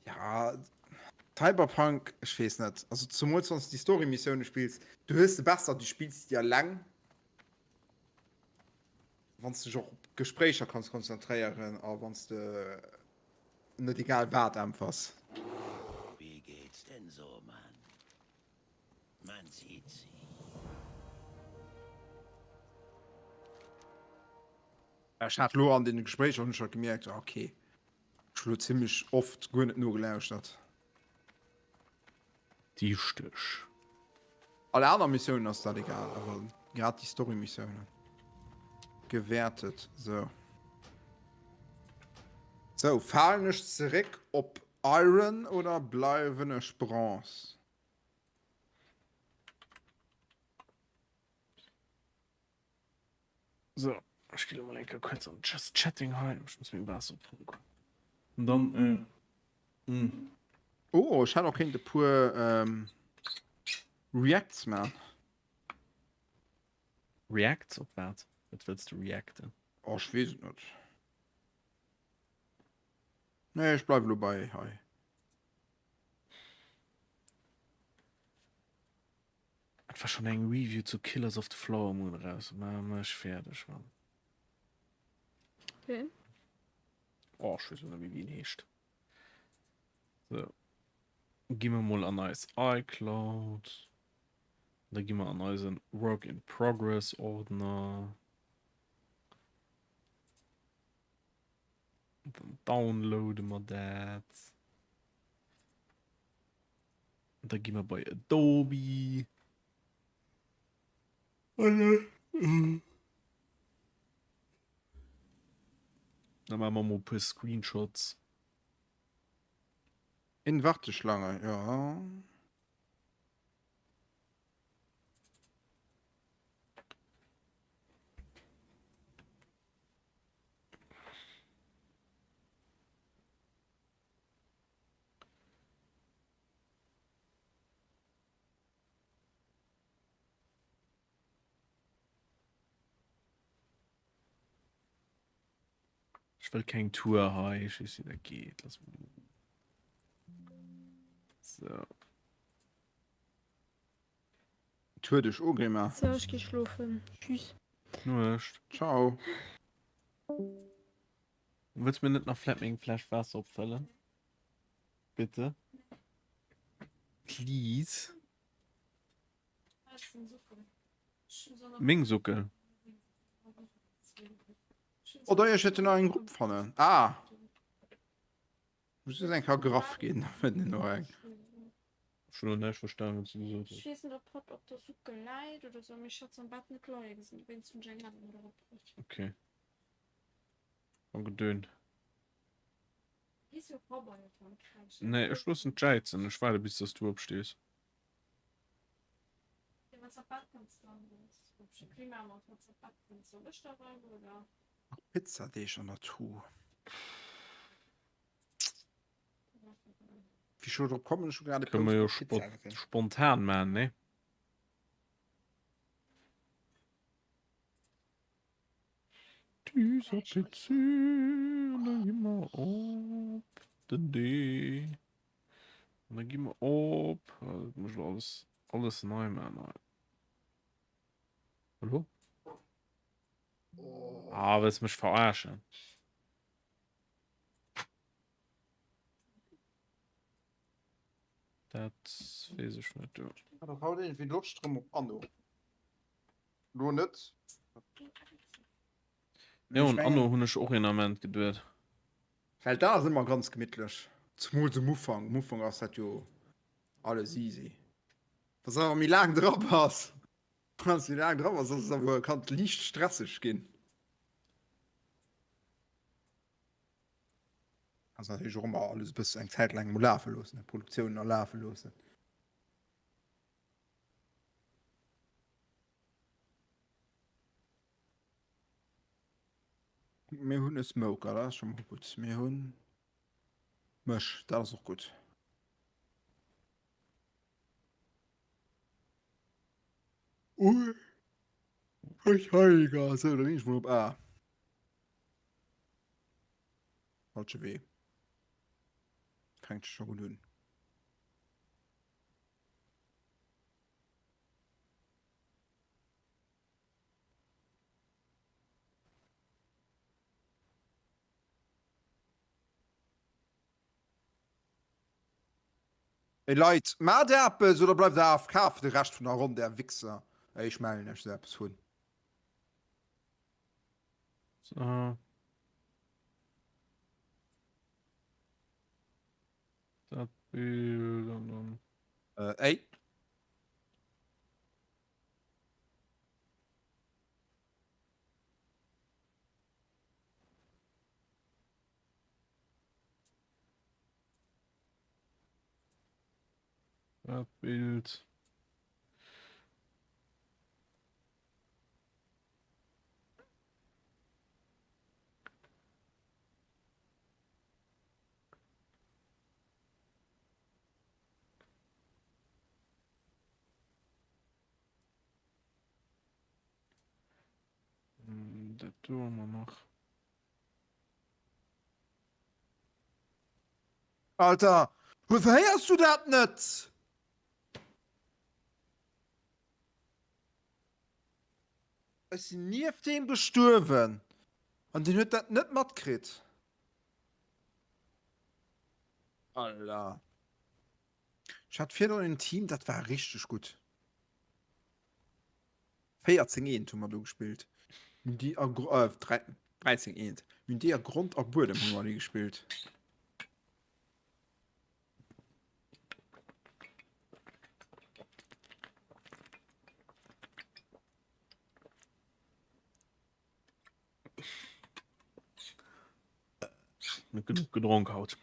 Ja, Cyberpunk, ech weess net. Also zemools wann s du déi Story-Missioune spills, du hues de besser, du spills déi alleng. Wann s du dech och op Gespréicher kanns konzentréieren a wann s de net egal wat äntwers. Wie geht's denn so, Mann? Man sieht sich. Ech hat lo an den Gespréicher hunn ech halt gemierkt, ah okay, ech hu lo zimmlech oft guer net nogelauschtert. Dichteg. All aner Missiounen ass dat egal, awer grad déi Story-Missiounen. Gewäertet, sou. Sou, falen ech zeréck op Iron oder bleiwen ech Bronze? So, ech ginn emol eng Kéier kuerz an Just Chatting hei. Ech muss meng Waasser opfëllen goen. An dann, äh, mm. Oh, ech hätt och kéint e puer ähm, Reacts man. Reacts op wat? Wat wëlls du reacten? Oh, ech weess et net. Nee, ech bleiwe lo bei hei. Et war schon eng Review zu Killers of the Flower Moon eraus. Ma mech fäerdeg, Mann. Ween? Oh, ech weess net méi wéi en heescht. So. Gi mer mol an eis iCloud. Da gi mer an eisen Work in Progress Ordner. Dann downloade mer dat. Da gi mer bei Adobe. Da maache mer mol e puer Screenshots. In Warteschlange, ja. Ech wëll keng Tour hei, ech weess wéi dat geet. Lass mol. So. Tour duerch Ogrimmar. So, ech gi schlofen. Tschüss. Nuecht. Ciao. Wëlls mir net nach vläit meng Fläsch Waasser opfëllen? Bitte? Please? Meng Suckel. Oder ech hätte nach eng Grupp fannen. Ah! Muss just eng Kéier graff ginn, da fënnt een och eng. Ech hunn elo näischt verstanen, wat s du gesot Ech hues. weess net ob hatt op der Suckel läit oder sou, mee ech hat se am Bett net leie gesinn, dowéinst hunn ech eng aner mat eropbruecht. Okay. An gedöhnt. Nee, ech loossen d'Jäizen. Ech waarde bis dass du opstees. Pizzadeeg an der Truh. Wéi ech elo drop kommen, ech hu grad e Kënne mer jo Post mat Pizza gesinn. spontan maachen, nee? Dieser PC an da gi mer op den D. An da gi mer op. Dat muss ech elo alles, alles nei maachen hei. Hallo? Ah, wëlls mech verarschen? Dat weess ech net, du. Hat och haut iergendwéi Loscht rëm op Anno. Lo net. Jo, un Anno hunn ech och een Ament geduet. Well dat ass ëmmer ganz gemittlech, zemools um Ufank. Um Ufank ass dat jo alles easy. Wann s de awer méi laang dra bass, wann s de méi laang dra bass, ass et awer, kann et liicht stresseg ginn. Kanns natierlech och ëmmer alles e bëssen eng Zäit laang emol lafe loossen, d'Produktioun a lafe loossen. Mir hunn e Smoker, dat ass scho mol gutt. Mir hunn mech, dat ass och gutt. Ui, Verteidiger, sou, da ginn ech mol op A. Falsche Wee. Fänkt scho gutt un. Ey Leit, maacht eppes oder bleift der AFK fir de Rescht vun der Ronn, där Wichser. Ey, ech mellen iech esou eppes vun. So. Dat Bild an dann. Äh, ey. Dat Bild. Dat do hu mer nach. Alter, héiers du dat net? Ech sinn nieft deem gestuerwen an deen huet dat net matkritt. Alter. Ech hat virdrun en Team, dat war richteg gutt. 14 eent hu mer do gespillt. Mir hunn déi a äh, 13 eent. Mir hunn déi a Grond a Buedem hu mer déi gespillt. Net genuch gedronk haut.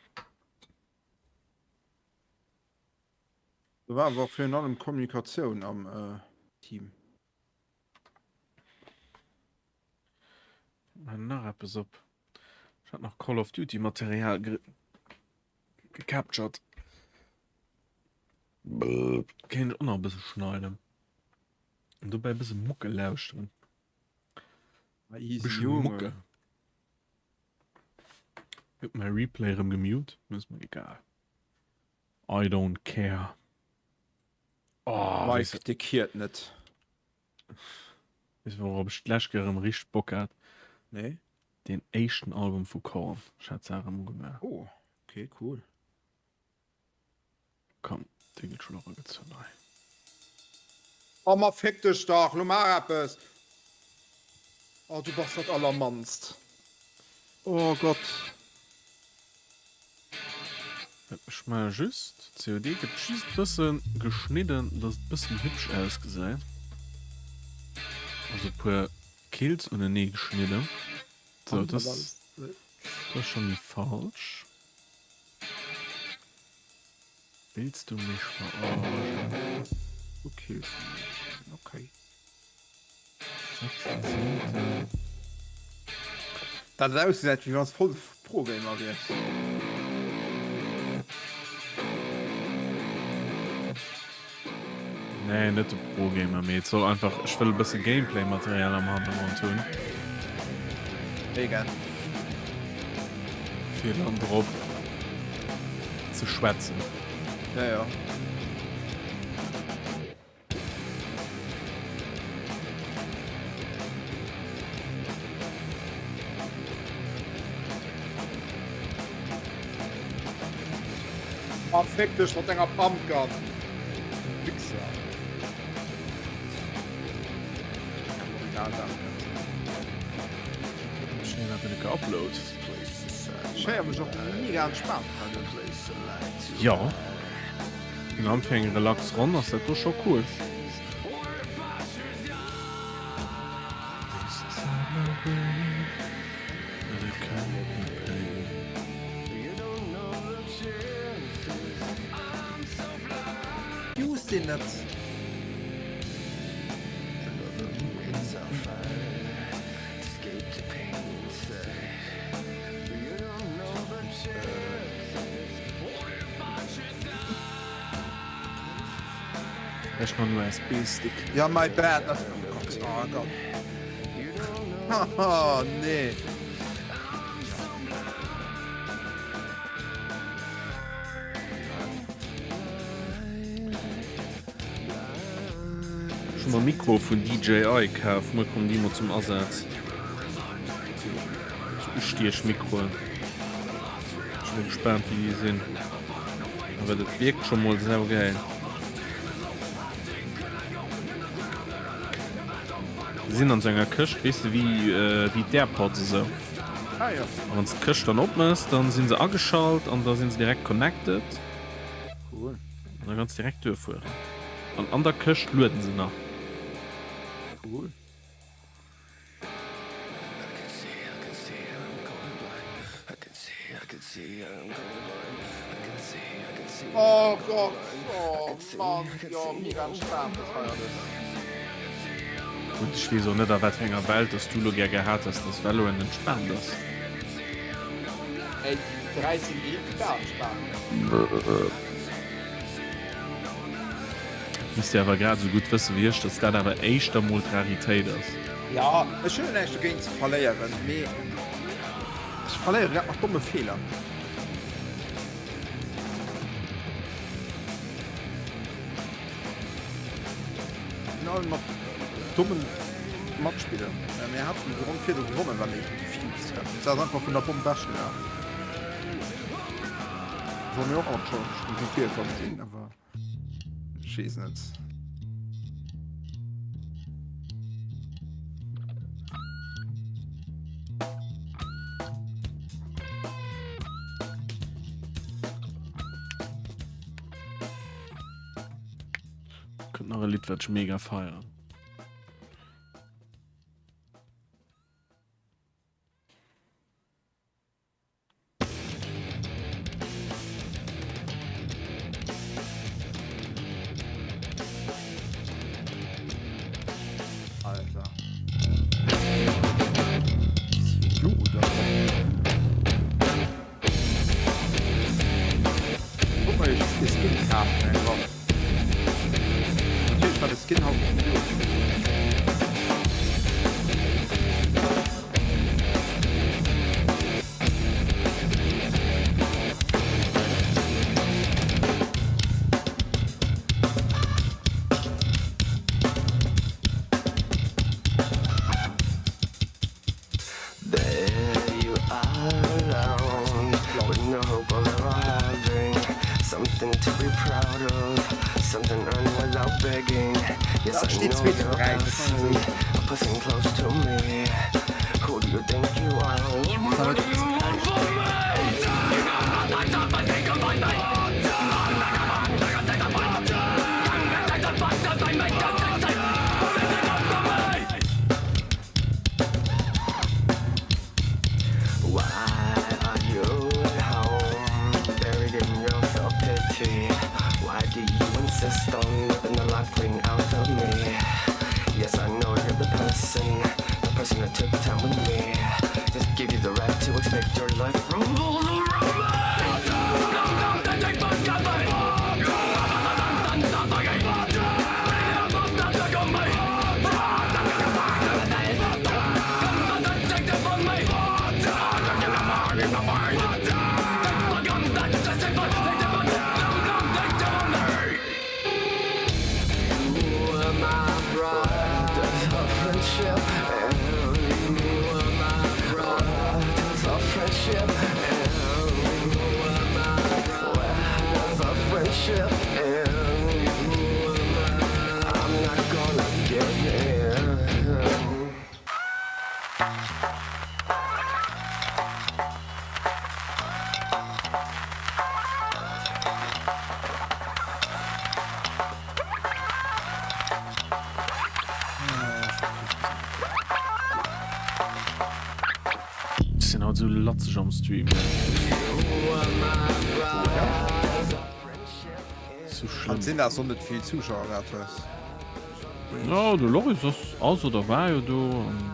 Do war awer och virun allem Kommunikatioun am Team. Fällt mir nach eppes op. Ech hat nach Call of Duty Material gecaptured. Kéint ech och nach e bësse schneiden. An dobäi e bësse Mucke lauschteren. Easy Bësche Junge. Mucke. Huet mäi Replay erëm gemute, mee ass mer egal. I don't care. Oh, Mike, dee kiert net. Weess wourop ech d'lescht Kéier erëm richteg Bock hat? Nee. Deen éischten Album vu Korn. Ech hat se erëm ugemaach. Oh, okay, cool. Komm, dee gëtt schon eragezunn hei. Oh ma féck dech dach, lo maach eppes! Oh du bass dat allermannst. Oh Gott. Ech maache just, COD gëtt just bësse geschnidden, dass et bëssen hübsch ausgesäit. Also e puer Kills unenee geschnidden. Sou, dat ass schon déi falsch. Willst du mich verarschen? Du killst mich. Okay. 6.7. Dat et ausgesäit wéi wann s voll de Pro-Gamer wiers. Nee, net de Pro-Gamer, mee et soll einfach, ech wëll e bësse Gameplay-Material am Hannergrond hunn. Mega. Fir dann drop ze schwätzen. Ja, ja. A féck dech mat denger Pumpgun, Wichser. Schnell hat net geupload. Schéier mech och mega entspaant. Jo, an fir eng relax Ronn ass dat do scho cool. Use deen net. Ech man USB-Stick. Ja my bad. Oh Gott, oh Gott. Oh nee. Ech hu mer Mikroe vun DJI kaf, muer kommen déi mol zum Asaz. Sou Ustiechmikroen. Ech si gespaant wéi déi sinn. Awer dat wierkt scho mol saugäil. Déi sinn an sou enger Këscht, weess de, wéi wéi d'Airpods esou. Ah jo. A wann s de d'Këscht dann opmëss, dann si se ageschalt an da si se direkt connected. Cool. An da kanns direkt duerfueren. An an der Këscht lueden se nach. Cool. Oh Gott, oh Mann, jo, mega entspaant dat hei alles. Gutt, ech weess och net a wat fir enger Welt dass du lo gär gehat häss, dass Valorant entspaant ass. Ey, déi 13 Eek war entspaant. Misst Dir awer grad esou gutt wësse wéi ech, dass dat awer éischter mol d'Raritéit ass. Jo, ech hunn jo näischt dogéint ze verléieren, mee ech verléiere grad mat domme Feeler. Genau mat dommen Matspiller. Mir haten déi Ronn virdu gewonnen, well mir gefused haten. Se ass einfach vun der Bomm wechgelaf. Wou mir och alt scho virkomm sinn, awer. Ech weess net. Kënnt nach e Lidd wat ech mega feieren. Alter. Guck mal, ich Skin kafen einfach. Natürlich war der Skin haut nicht gut. There you are alone With no hope of ever having Something to be proud of Something earned without begging Yes, Dat I steet know 2 zu you're 3, a dat kann person sinn. A person close to me Who do you think you are? What do you want from me? Why are you at home, buried in your self-pity? Why do you insist on living the life clean out of me? Yes, I know you're the person, the person that took time with me. Just give you the right to expect your life revolves around me. gonna give in. Ech sinn haut esou latzeg am Stream. Sou Kann schlëmm. sinn dass och net vill Zuschauer gehat hues. Jo, de Loris ass ass oder war jo do an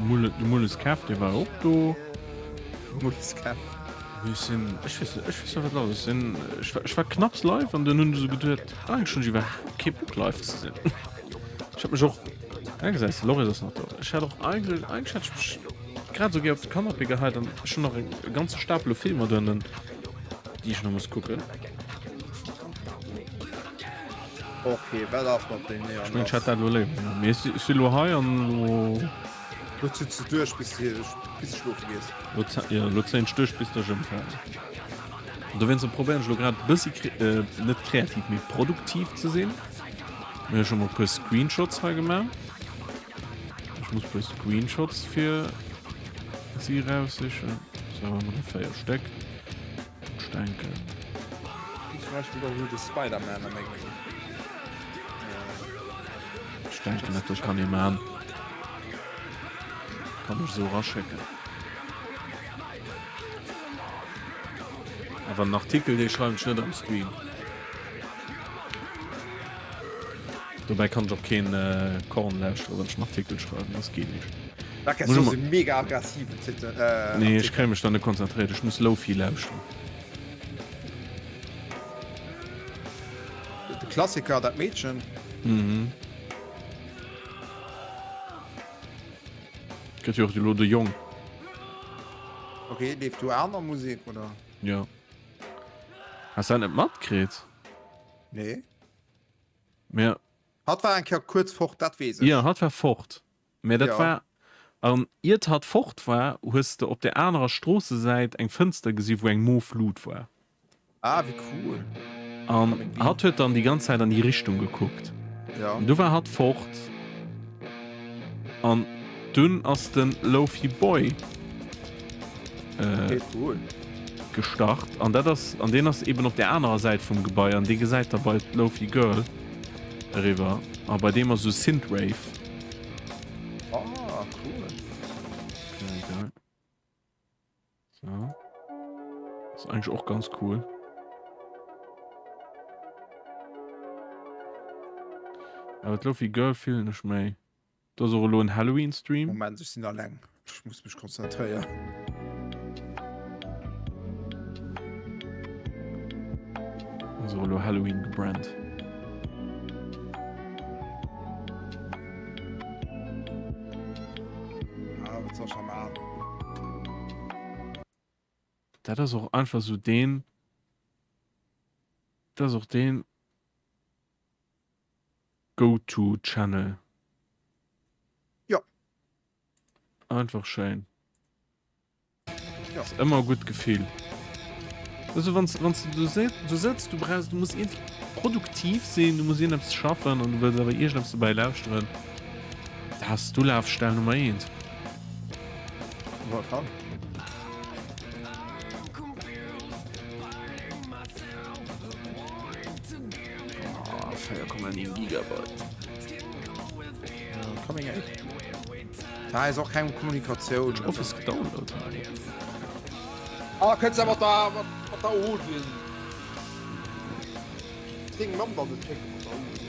Mulle de Mulles Kev dee war och do. Mulles Kev. Mee ech sinn ech weess net ech weess net wat lass ass. Ech sinn ech war ech war knapps live an dunn hunn ech esou geduet, eigentlech hunn ech iwwerhaapt kee Bock live ze sinn. Ech hat mech och ah gesäis de Loris ass nach do. Ech hat och eigentlech eigentlech hat ech mech grad esou gär op de Canapé geheit an ech hunn nach e ganze Stapel u Filmer dohannen déi ech nach muss kucken. Ok, wat ass mat deem Neon Ech mengen ech hätt dat elo léiwer, mee ech si elo hei an elo. Lo zitts de duerch bis de bis de schlofe gees. Lo jo lo zéien ech duerch bis ech ëmfalen. An dowéinster probéieren ech elo grad e bëssi net kreativ mee produktiv ze sinn. Mir hu scho mol e puer Screenshots hei gemaach. Ech muss e puer Screenshots fir si eraussichen. Sou, hu mer der 4 Stéck. Ech denken. Zum Beispill och elo de Spider-Man a mengem. Ech denken, dat do kann ee man. Kann ech esou eraschécken. Awer en Artikel, dee schreiwen ech net am Stream. Dobäi kann ech och keen Korn lauschteren, wann ech en Artikel schreiwen. Dat geet nicht. Dat ass soss e mega aggressiven Titel. Äh, Nee, ech kréie mech dann net konzentréiert. Ech muss Lofi lauschteren. De Klassiker, dat Meedchen. Mhm. Gëtt jo och elo de Jong. Okay, leeft do aner Musek, oder? Jo. Has dat net matkritt? Nee. Mä. Hatt war eng Kéier kuerz fort, dat weess ech. Jo, hatt war fort. Mä dat Jo. war, an iert hatt fort war, hues de op der anerer Stroossesäit eng Fënster gesi wou eng mof Lut war. Ah, wéi cool. An hatt huet dann déi ganz Zäit an déi Richtung gekuckt. Jo. An du war hatt fort. An dunn ass de Lofi Boy Okay, cool. gestart. An dat ass, an deen ass eben op der anerer Säit vum Gebai an dee gesäit da bei d'Lofi Girl eriwwer. A bei deem ass esou Synthwave. Ah, cool. Okay, geil. So. Ist eigentlich och ganz cool. Awer d'Lofi Girl fillen ech méi. Do ass och elo en Halloween Stream. Moment, ech sinn alleng. Ech muss mech konzentréieren. Ass och elo Halloween gebrannt. Ah, wat soll ech da maachen? Dat ass och einfach sou deen, dat ass och deen Go-to Channel. Jo. Einfach schéin. Ja. Ass ëmmer e gutt Gefill. Also wann wann s du do do sëtz, du brauchs, du muss iergendwéi produktiv sinn, du muss iergendeppes schaffen an du wëlls awer iergendeppes dobäi lauschteren, da ass d'Ulafstell Nummer eent. Voll kann. Oh, 4,9 Gigabyte. Ja, coming ey. Da ist auch keng Kommunikatioun. Ich Office gedownload haben. Ah, könntest du mat der, mat, mat der Odin. Ding Mamm dann net fécken mat der Odin.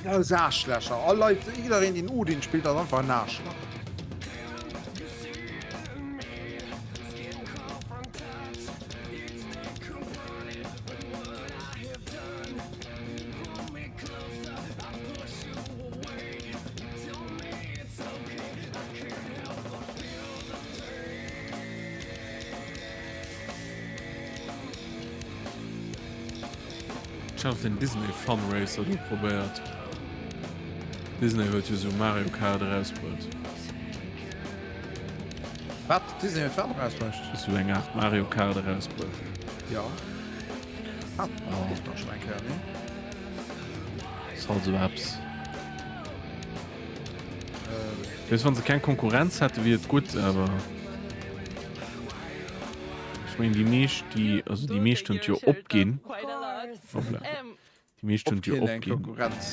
Alles Arschlöcher. All Leit, jiddereen deen Odin spillt ass einfach en Arschlach. Ech hat den Disney Fun Racer do probéiert. Disney huet jo sou Mario Kart erausbruet. Wat? Disney huet wat erausbruecht? Sou eng Art Mario Kart erausbruet. Jo. Ah, oh. Doch schon eng Kéier, ne? Ass halt esou eppes. Weess, wann se keng Konkurrenz hätte wier et gutt, awer ech mengen déi meescht déi also déi meescht hunn et jo opginn. Hoppla. Déi meescht hunn et jo Opginn eng opginn. Konkurrenz.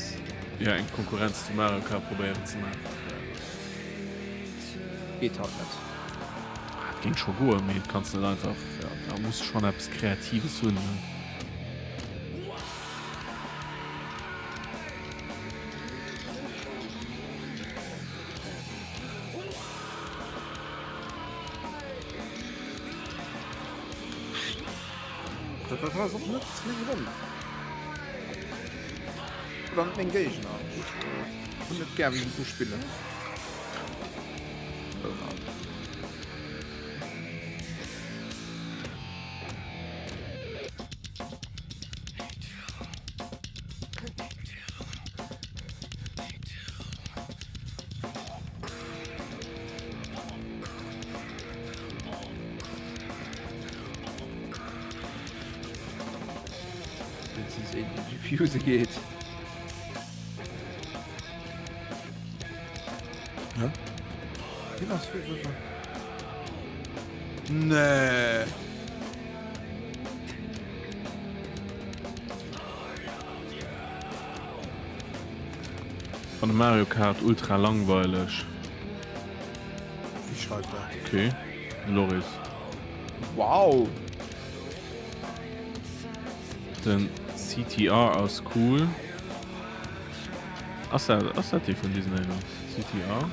Ja eng Konkurrenz zu Mario Kart probéieren ze maachen. Geet halt net. Ah, et géing scho goen, mee et kanns net einfach, ja, da muss schonn eppes Kreatives hunn, ne? Dat ass och net meng Ronn. Oder net meng Géigner. Ech hunn net gär wéi se do spillen. Wéinstens een deen diffuse geet. Hä? Wien ass fir fir Nee. Fanne Mario Kart ultra langweileg. Wie schreift dat? Okay, Loris. Wow! Den CTR ass cool. Ass dat, ass dat dee vun Disneyland? CTR?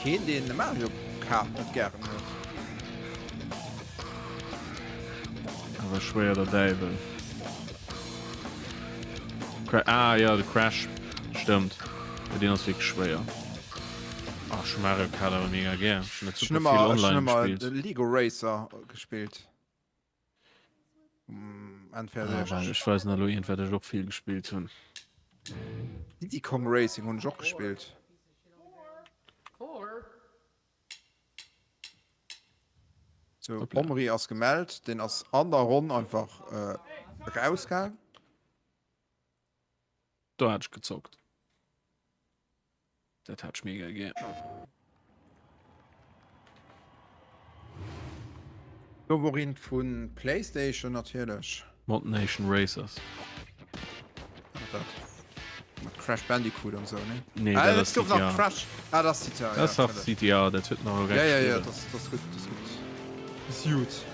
Keen deen de Mario Kart net gären huet. Awer schwéier der Däiwel. Cra ah ja, de Crash. Stëmmt. Ja, deen ass wierklech schwéier. Ah, ech hu Mario Kart awer mega gär. Ech hunn dat Ech hunn super vill ëmmer, ech hunn online ëmmer gespillt. de Lego Racer gespillt. Um Ah, N64. well ech weess net elo iergendwat ech och vill gespillt hunn. Diddy Kong Racing hunn ech och gespillt. Sou, Hoppla. Omri ass gemellt, deen ass an der Ronn einfach rausgaang. Do hat ech gezockt. Dat hat ech mega gär. Do wor eent vu Playstation natierlech. Mod Nation Racers. Wat ass dat? Mat Crash Bandicoot an sou, ne? Nee, Ah, dat dat ass gouf nach CTR. Crash. Ah, dat ass CTR, ja, Dat ass nach natierlech. CTR, dat huet nach Ja, ja, ja, geschriwwen. dat ass, dat ass gutt, dat ass gutt. Dat ass jut.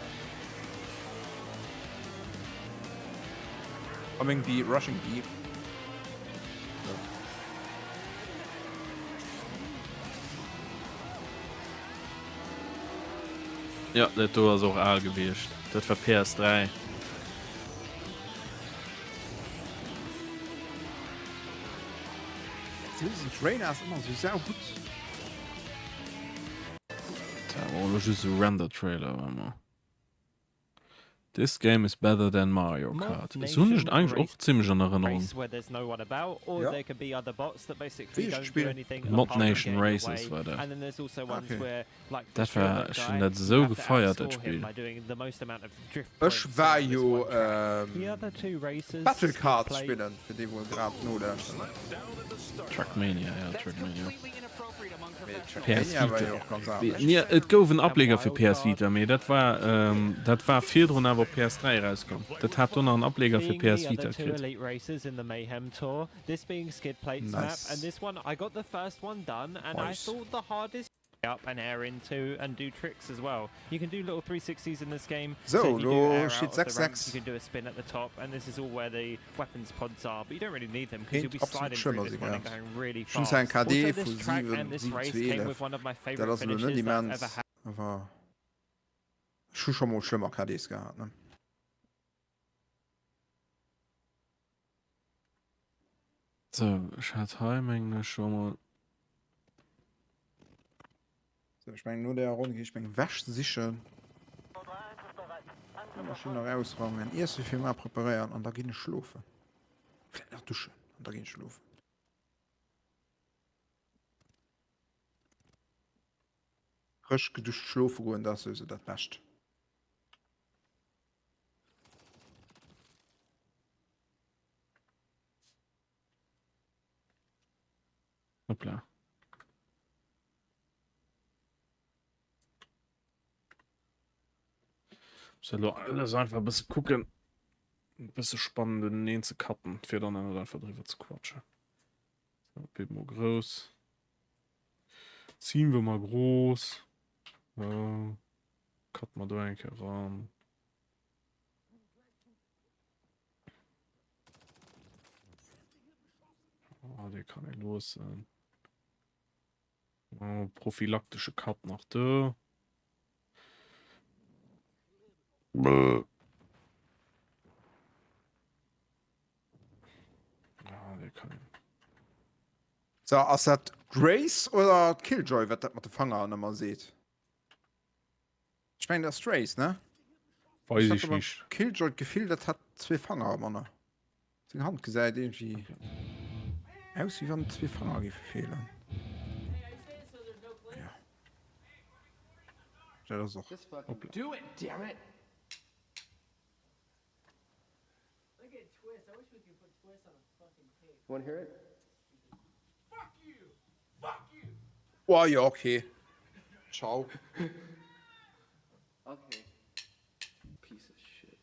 Coming Bee, Rushing Bee. Ja, dat do ass och al gewiescht. Dat war PS3. Sou sinn d'Trainer ass ëmmer sou sau gutt. Dat war och just e Render-Trailer, war mer. This game is better than Mario Kart. Esou hunn ech et eigentlech och zimmlech an Erënnerung. Ja. Wéi heescht d'Spill? Mod Nation Races war dat. Dat war, ech hunn dat esou gefeiert dat Spill. Ech war jo Battle Karts spillen, fir déi wou grad nolauschteren. Trackmania, ja Trackmania. PS Vita. Nee, et gouf en Ableger fir PS Vita, mee dat war dat war virdrun awer op PS3 erauskomm. Dat hat do nach en Ableger fir PS Vita kritt. Nice. Sou, lo steet 6, 6. Kéint absolut schlëmmer sinn, gehat. Ech hunn zwar eng KD vu 7, 7 zu 11, dat ass elo net immens, awer ech hu scho mol schlëmmer KDs gehat, ne. Sou, ech hat hei mengen ech scho mol. Sou, ech mengen no der Ronn gi ech meng Wäsch sichen. Maschinn nach ausraumen, Iesse fir mar preparéieren an da ginn ech schlofen. Vläit nach duschen an da ginn ech schlofen. Frësch geduscht schlofe goen, dat ass souwisou dat Bescht. Hoppla. Muss elo alles einfach e bësse kucken. E bësse spannend uneneen ze cutten, fir dann net einfach driwwer ze quatschen. So, Bild mol grouss. Ziehen wir mal groß. So. Cut mal do eng Kéier ran. Oh, dee kann ee loossen. Oh, prophylaktesche Cut nach do. Ah, dee kann een. So, ass dat d'Grace oder d'Killjoy, wat dat mat de Fanger ëmmer seet? Ech mengen, dat ass d'Grace, ne? Weiß Ich ich hatte beim nicht. Killjoy d'Gefill, dat hat zwee Fanger ëmmer. Seng Hand gesäit irgendwie aus, wéi wann zwee Fanger géife feelen. Ja. Dat ass och. Just fucking do it, damn it! Wanna hear it? Oh jo, okay. Ciao. Okay. Piece of shit.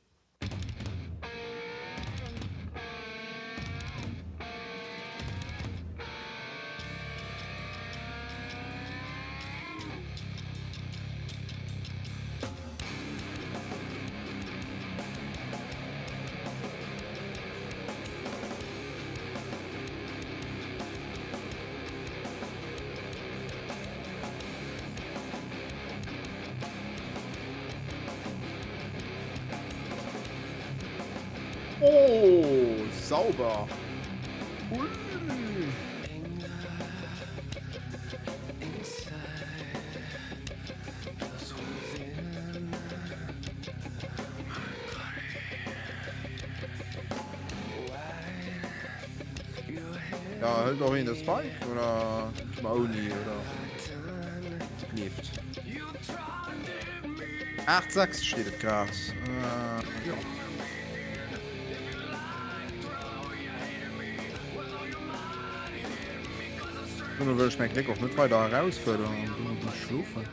Oh, sauber. Ui. Ja, hëlt och een de Spike oder gi mer ouni oder leeft. 8 6 steet et grad. Äh, jo. Dono wëll ech mäi Gléck och net weider erausfuerderen an dono ginn ech schlofen.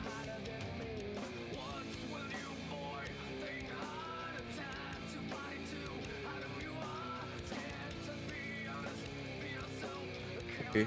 Okay.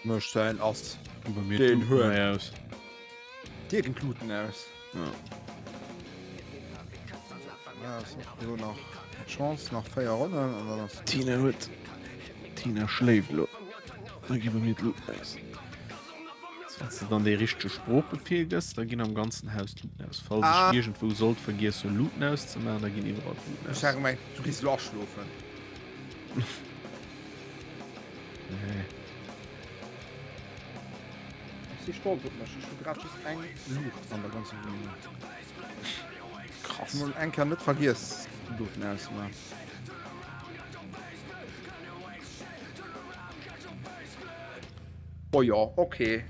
Mécht säin ass Bei mir Den d'Luuten huet. hei aus. Dir ginn d'Luuten aus. Ja. Ja, ass och elo nach Chance, nach 4 Ronnen an dann ass. Tina huet. Tina schléift elo. Da gi bei mir d'Luuten aus. Wann s de dann dee richtege Sproochbefehl gëss, da ginn am ganzen Haus d'Luuten aus. Falls Ah. ech iergendwou sollt vergiessen Luuten auszemaachen, da ginn iwwerall d'Luuten Ech aus. hat gemengt, du gees elo aschlofen. Nee. Ech si stolz op mech, ech hu grad just eng Luucht an der ganzer Wunneng. Krass. Ech hu mol eng Kéier net vergiess, d'Luuchten auszemaachen. Oh jo, okay.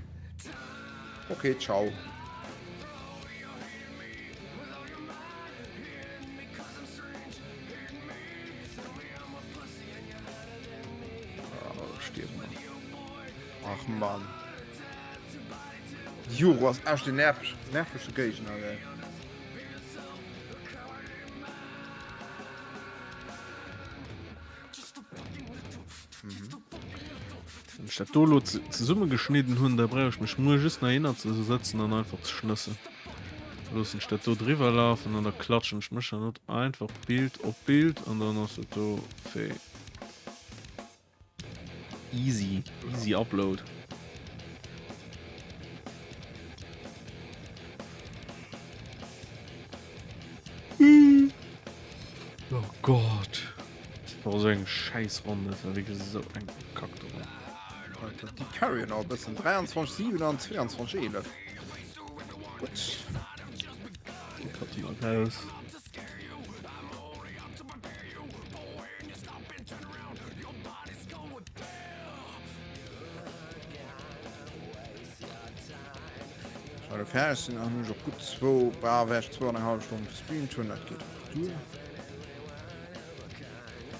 Okay, ciao. Ach Mann. Juro ass echt den nerveg, nervegste Géigner, gell. Wann ech dat do elo zesummegeschnidden hunn, da brauch ech mech muer just nach hinner ze sëtzen an einfach ze schnëssen. Da loossen ech dat do driwwer lafen an da klatschen ech mech dann net einfach Bild op Bild an dann ass dat do fé. Easy, easy Upload. Oh Gott. Dat war esou eng Schäissronn, dat war wierklech esou eng Kackronn. Alter, déi carryen och e bëssen. 23, 7 an 22, 11. Gutt. Déi cutten mer raus. Well fäerdeg sinn, dann hunn ech och gutt zwou, bah, wäert ech zwou an eng hallef Stonn gestreamt hunn, dat geet och duer.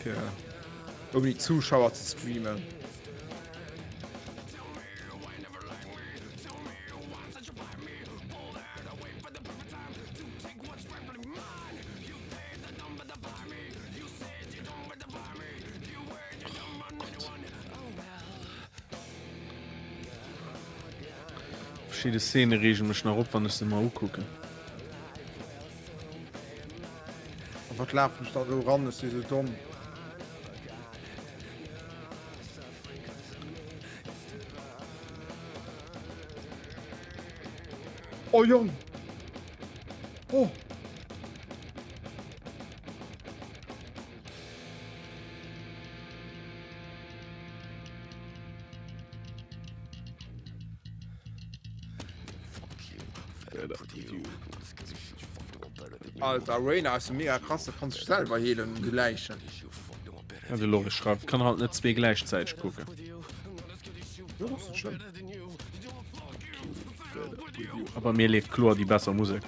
Fir ouni Zuschauer ze streamen. Verschidde Szene reegen mech nach op, wann ech se mer ukucken. A wat lafen ech da do ran? Ech si sou domm. Oh Jong! Oh! Alter Reyna ass mega krass, da kann sech selwer heelen un de Läichen. Ja, de Loris schreift, kann halt net zwee gläichzäiteg kucken. Jo, ass net schlëmm. A bei mir leeft kloer déi besser Musek.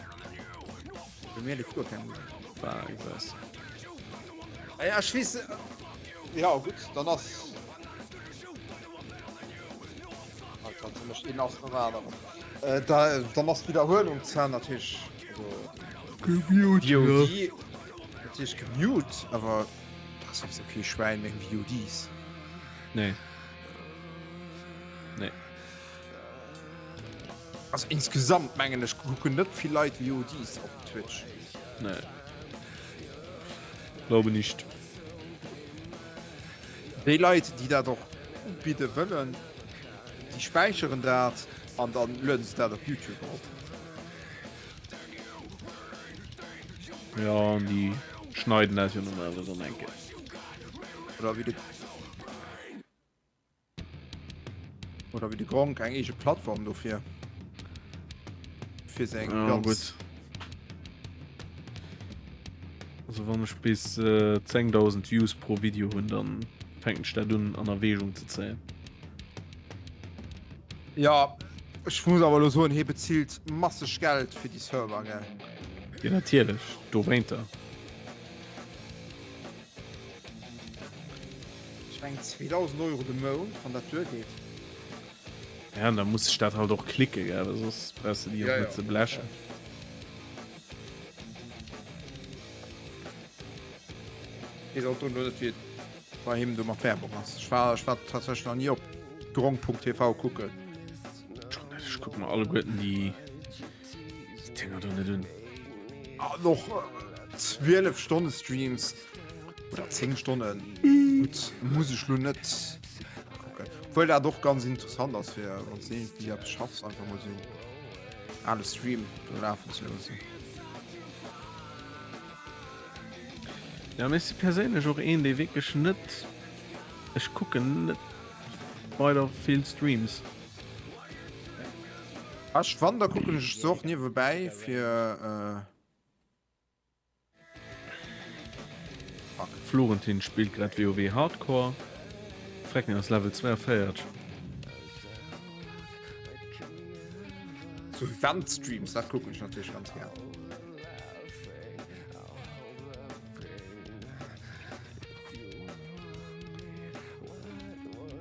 Bei mir leeft guer keng Musek. Bah, ich weiß. Ah ja, ech weess. Ja, gutt, dann ass. Alter, se mécht een ass nom aneren. Äh, da, dann ass d'Wiederhuelung zwar natierlech. Also, Gemute, ja. VOD, natierlech gemute, awer dat ass sowieso kee Schwäin meng VODs. Nee. Nee. Also insgesamt mengen ech kucken net vill Leit VODs op Twitch. Nee. Glaube nicht. Déi Leit déi dat och ubidde wëllen, déi späicheren dat an dann lueden se dat op Youtube erop. Ja, an déi schneiden dat jo normalerweis an eng Kéier. Oder wéi de. Oder wéi de Gronkh eng eege Plattform dofir. Fir seng ja, ganz. Gutt. Also wann ech bis äh, 10.000 Views pro Video hunn, dann fänken ech dat un an Erwägung ze zéien. Ja, ech muss awer lo soen, hie bezilt masseg Geld fir déi Server, gell? Ja, natierlech, dowéinter. Ech mengen 2000 Euro de Mount, wann dat duergeet. Ja, an da muss sech dat halt och klicke, gell, well soss brauchs de déi och Ja, net ja. ze blechen. Weess och do elo net, wéi et bei him do mat Werbung ass. Ech war, ech war tatsächlech nach ni op gronkh.tv kucken. Ech kucke mer alleguerten déi Dinger do net un. An och 12 Stonne Streams oder 10 Stonnen gutt muss ech lo net kucken. Obwuel dat och ganz interessant ass fir wann s de iergendwéi eppes schaffs einfach mol sou ale Stream do lafen ze loossen. Ja mee ech si perséinlech och een dee wierklech net, ech kucken net weider vill Streams. Ech wann da kucken ech se och niewebäi fir. Fuck. Florentin spillt grad WoW Hardcore. Freckner ass Level 42. Sou Event Streams, dat kucken ech natierlech ganz gär.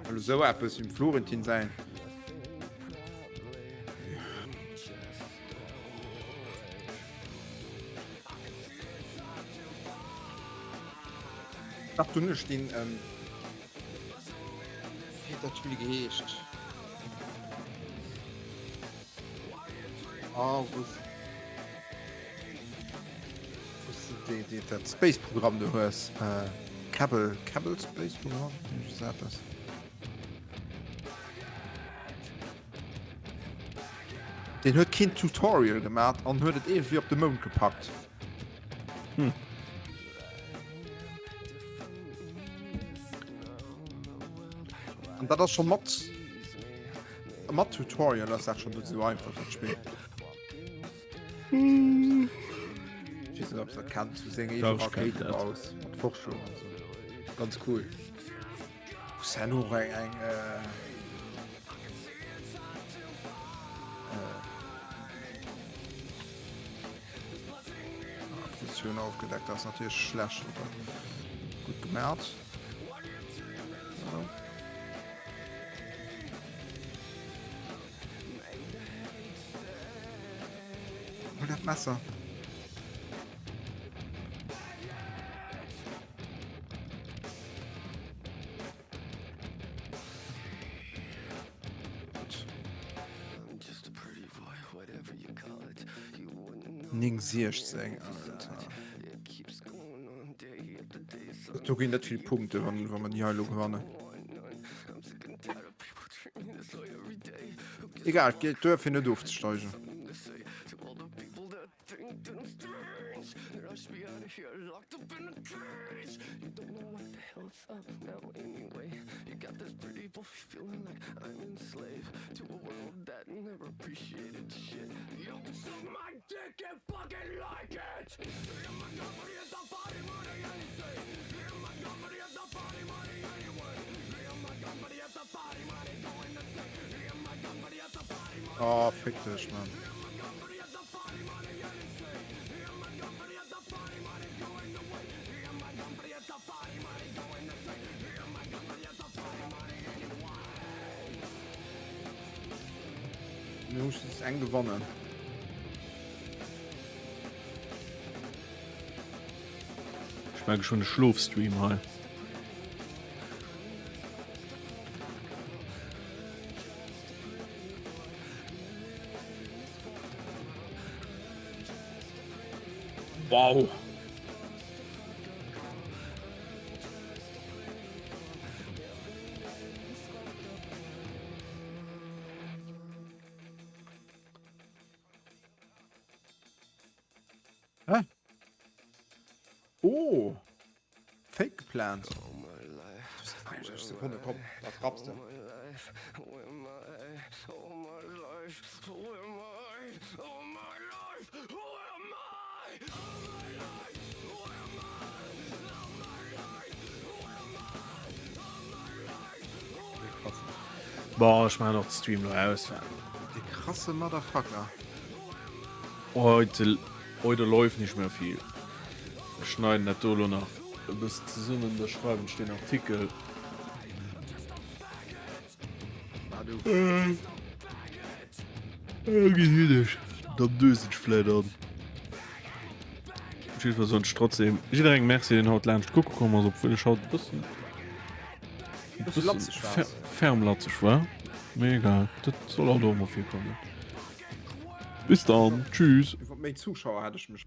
Well esou eppes wéi dem Florentin säin. Dach, dunn ech den, ähm, fir. huet dat Spill geheescht? Ah, wou s wou s de déi, déi, dat Space-Programm do hues. Äh, Kerbal, Kerbal Space Program? Iergend esou eppes. Deen huet keen Tutorial gemat an huet et iergendwéi op de Mound gepackt. Hm. An dat ass schon mat mat Tutorial ass dat schon net sou einfach dat Spill. Hm. Ich weiß nicht, ob du dat kenns, wou seng eege Doch, ich kenn Rakéite dat. baus mat Forschung an sou. Ganz cool. Wou herno och eng eng äh, Position aufgedeckt, das ist natürlich schlecht, aber gut gemacht. Ja. Hol das Messer. 9,16, Alter. Do ginn net vill Punkte, wann, wann mer déi hei elo gewannen. Egal, et geet duer fir net ofzesteigen. Oh, fick dech, Mann. Mir hu just eng gewonnen. Ech merke schon de Schlofstream hei. Wow. Hä? Oh! Fake geplant. 63 Sekunde, komm, dat rapps de. Boah, ech maachen och de Stream lo aus. Dee krasse Motherfucker. Heute, heute läuft nicht mehr viel. Ech schneiden dat do lo nach e bëssen zesummen, da schreiwen ech den Artikel. Gesinn ech dann dösen ech vläit an. Op jidde Fall soen ech trotzdem jidderengem Merci deen haut laanscht kucke komm ass, obwuel ech haut e bëssen e bëssen ferm latzeg war. Mee egal, dat soll alt och mol virkommen. Bis dann, tschüss. Iwwer méi Zuschauer hätt ech mech.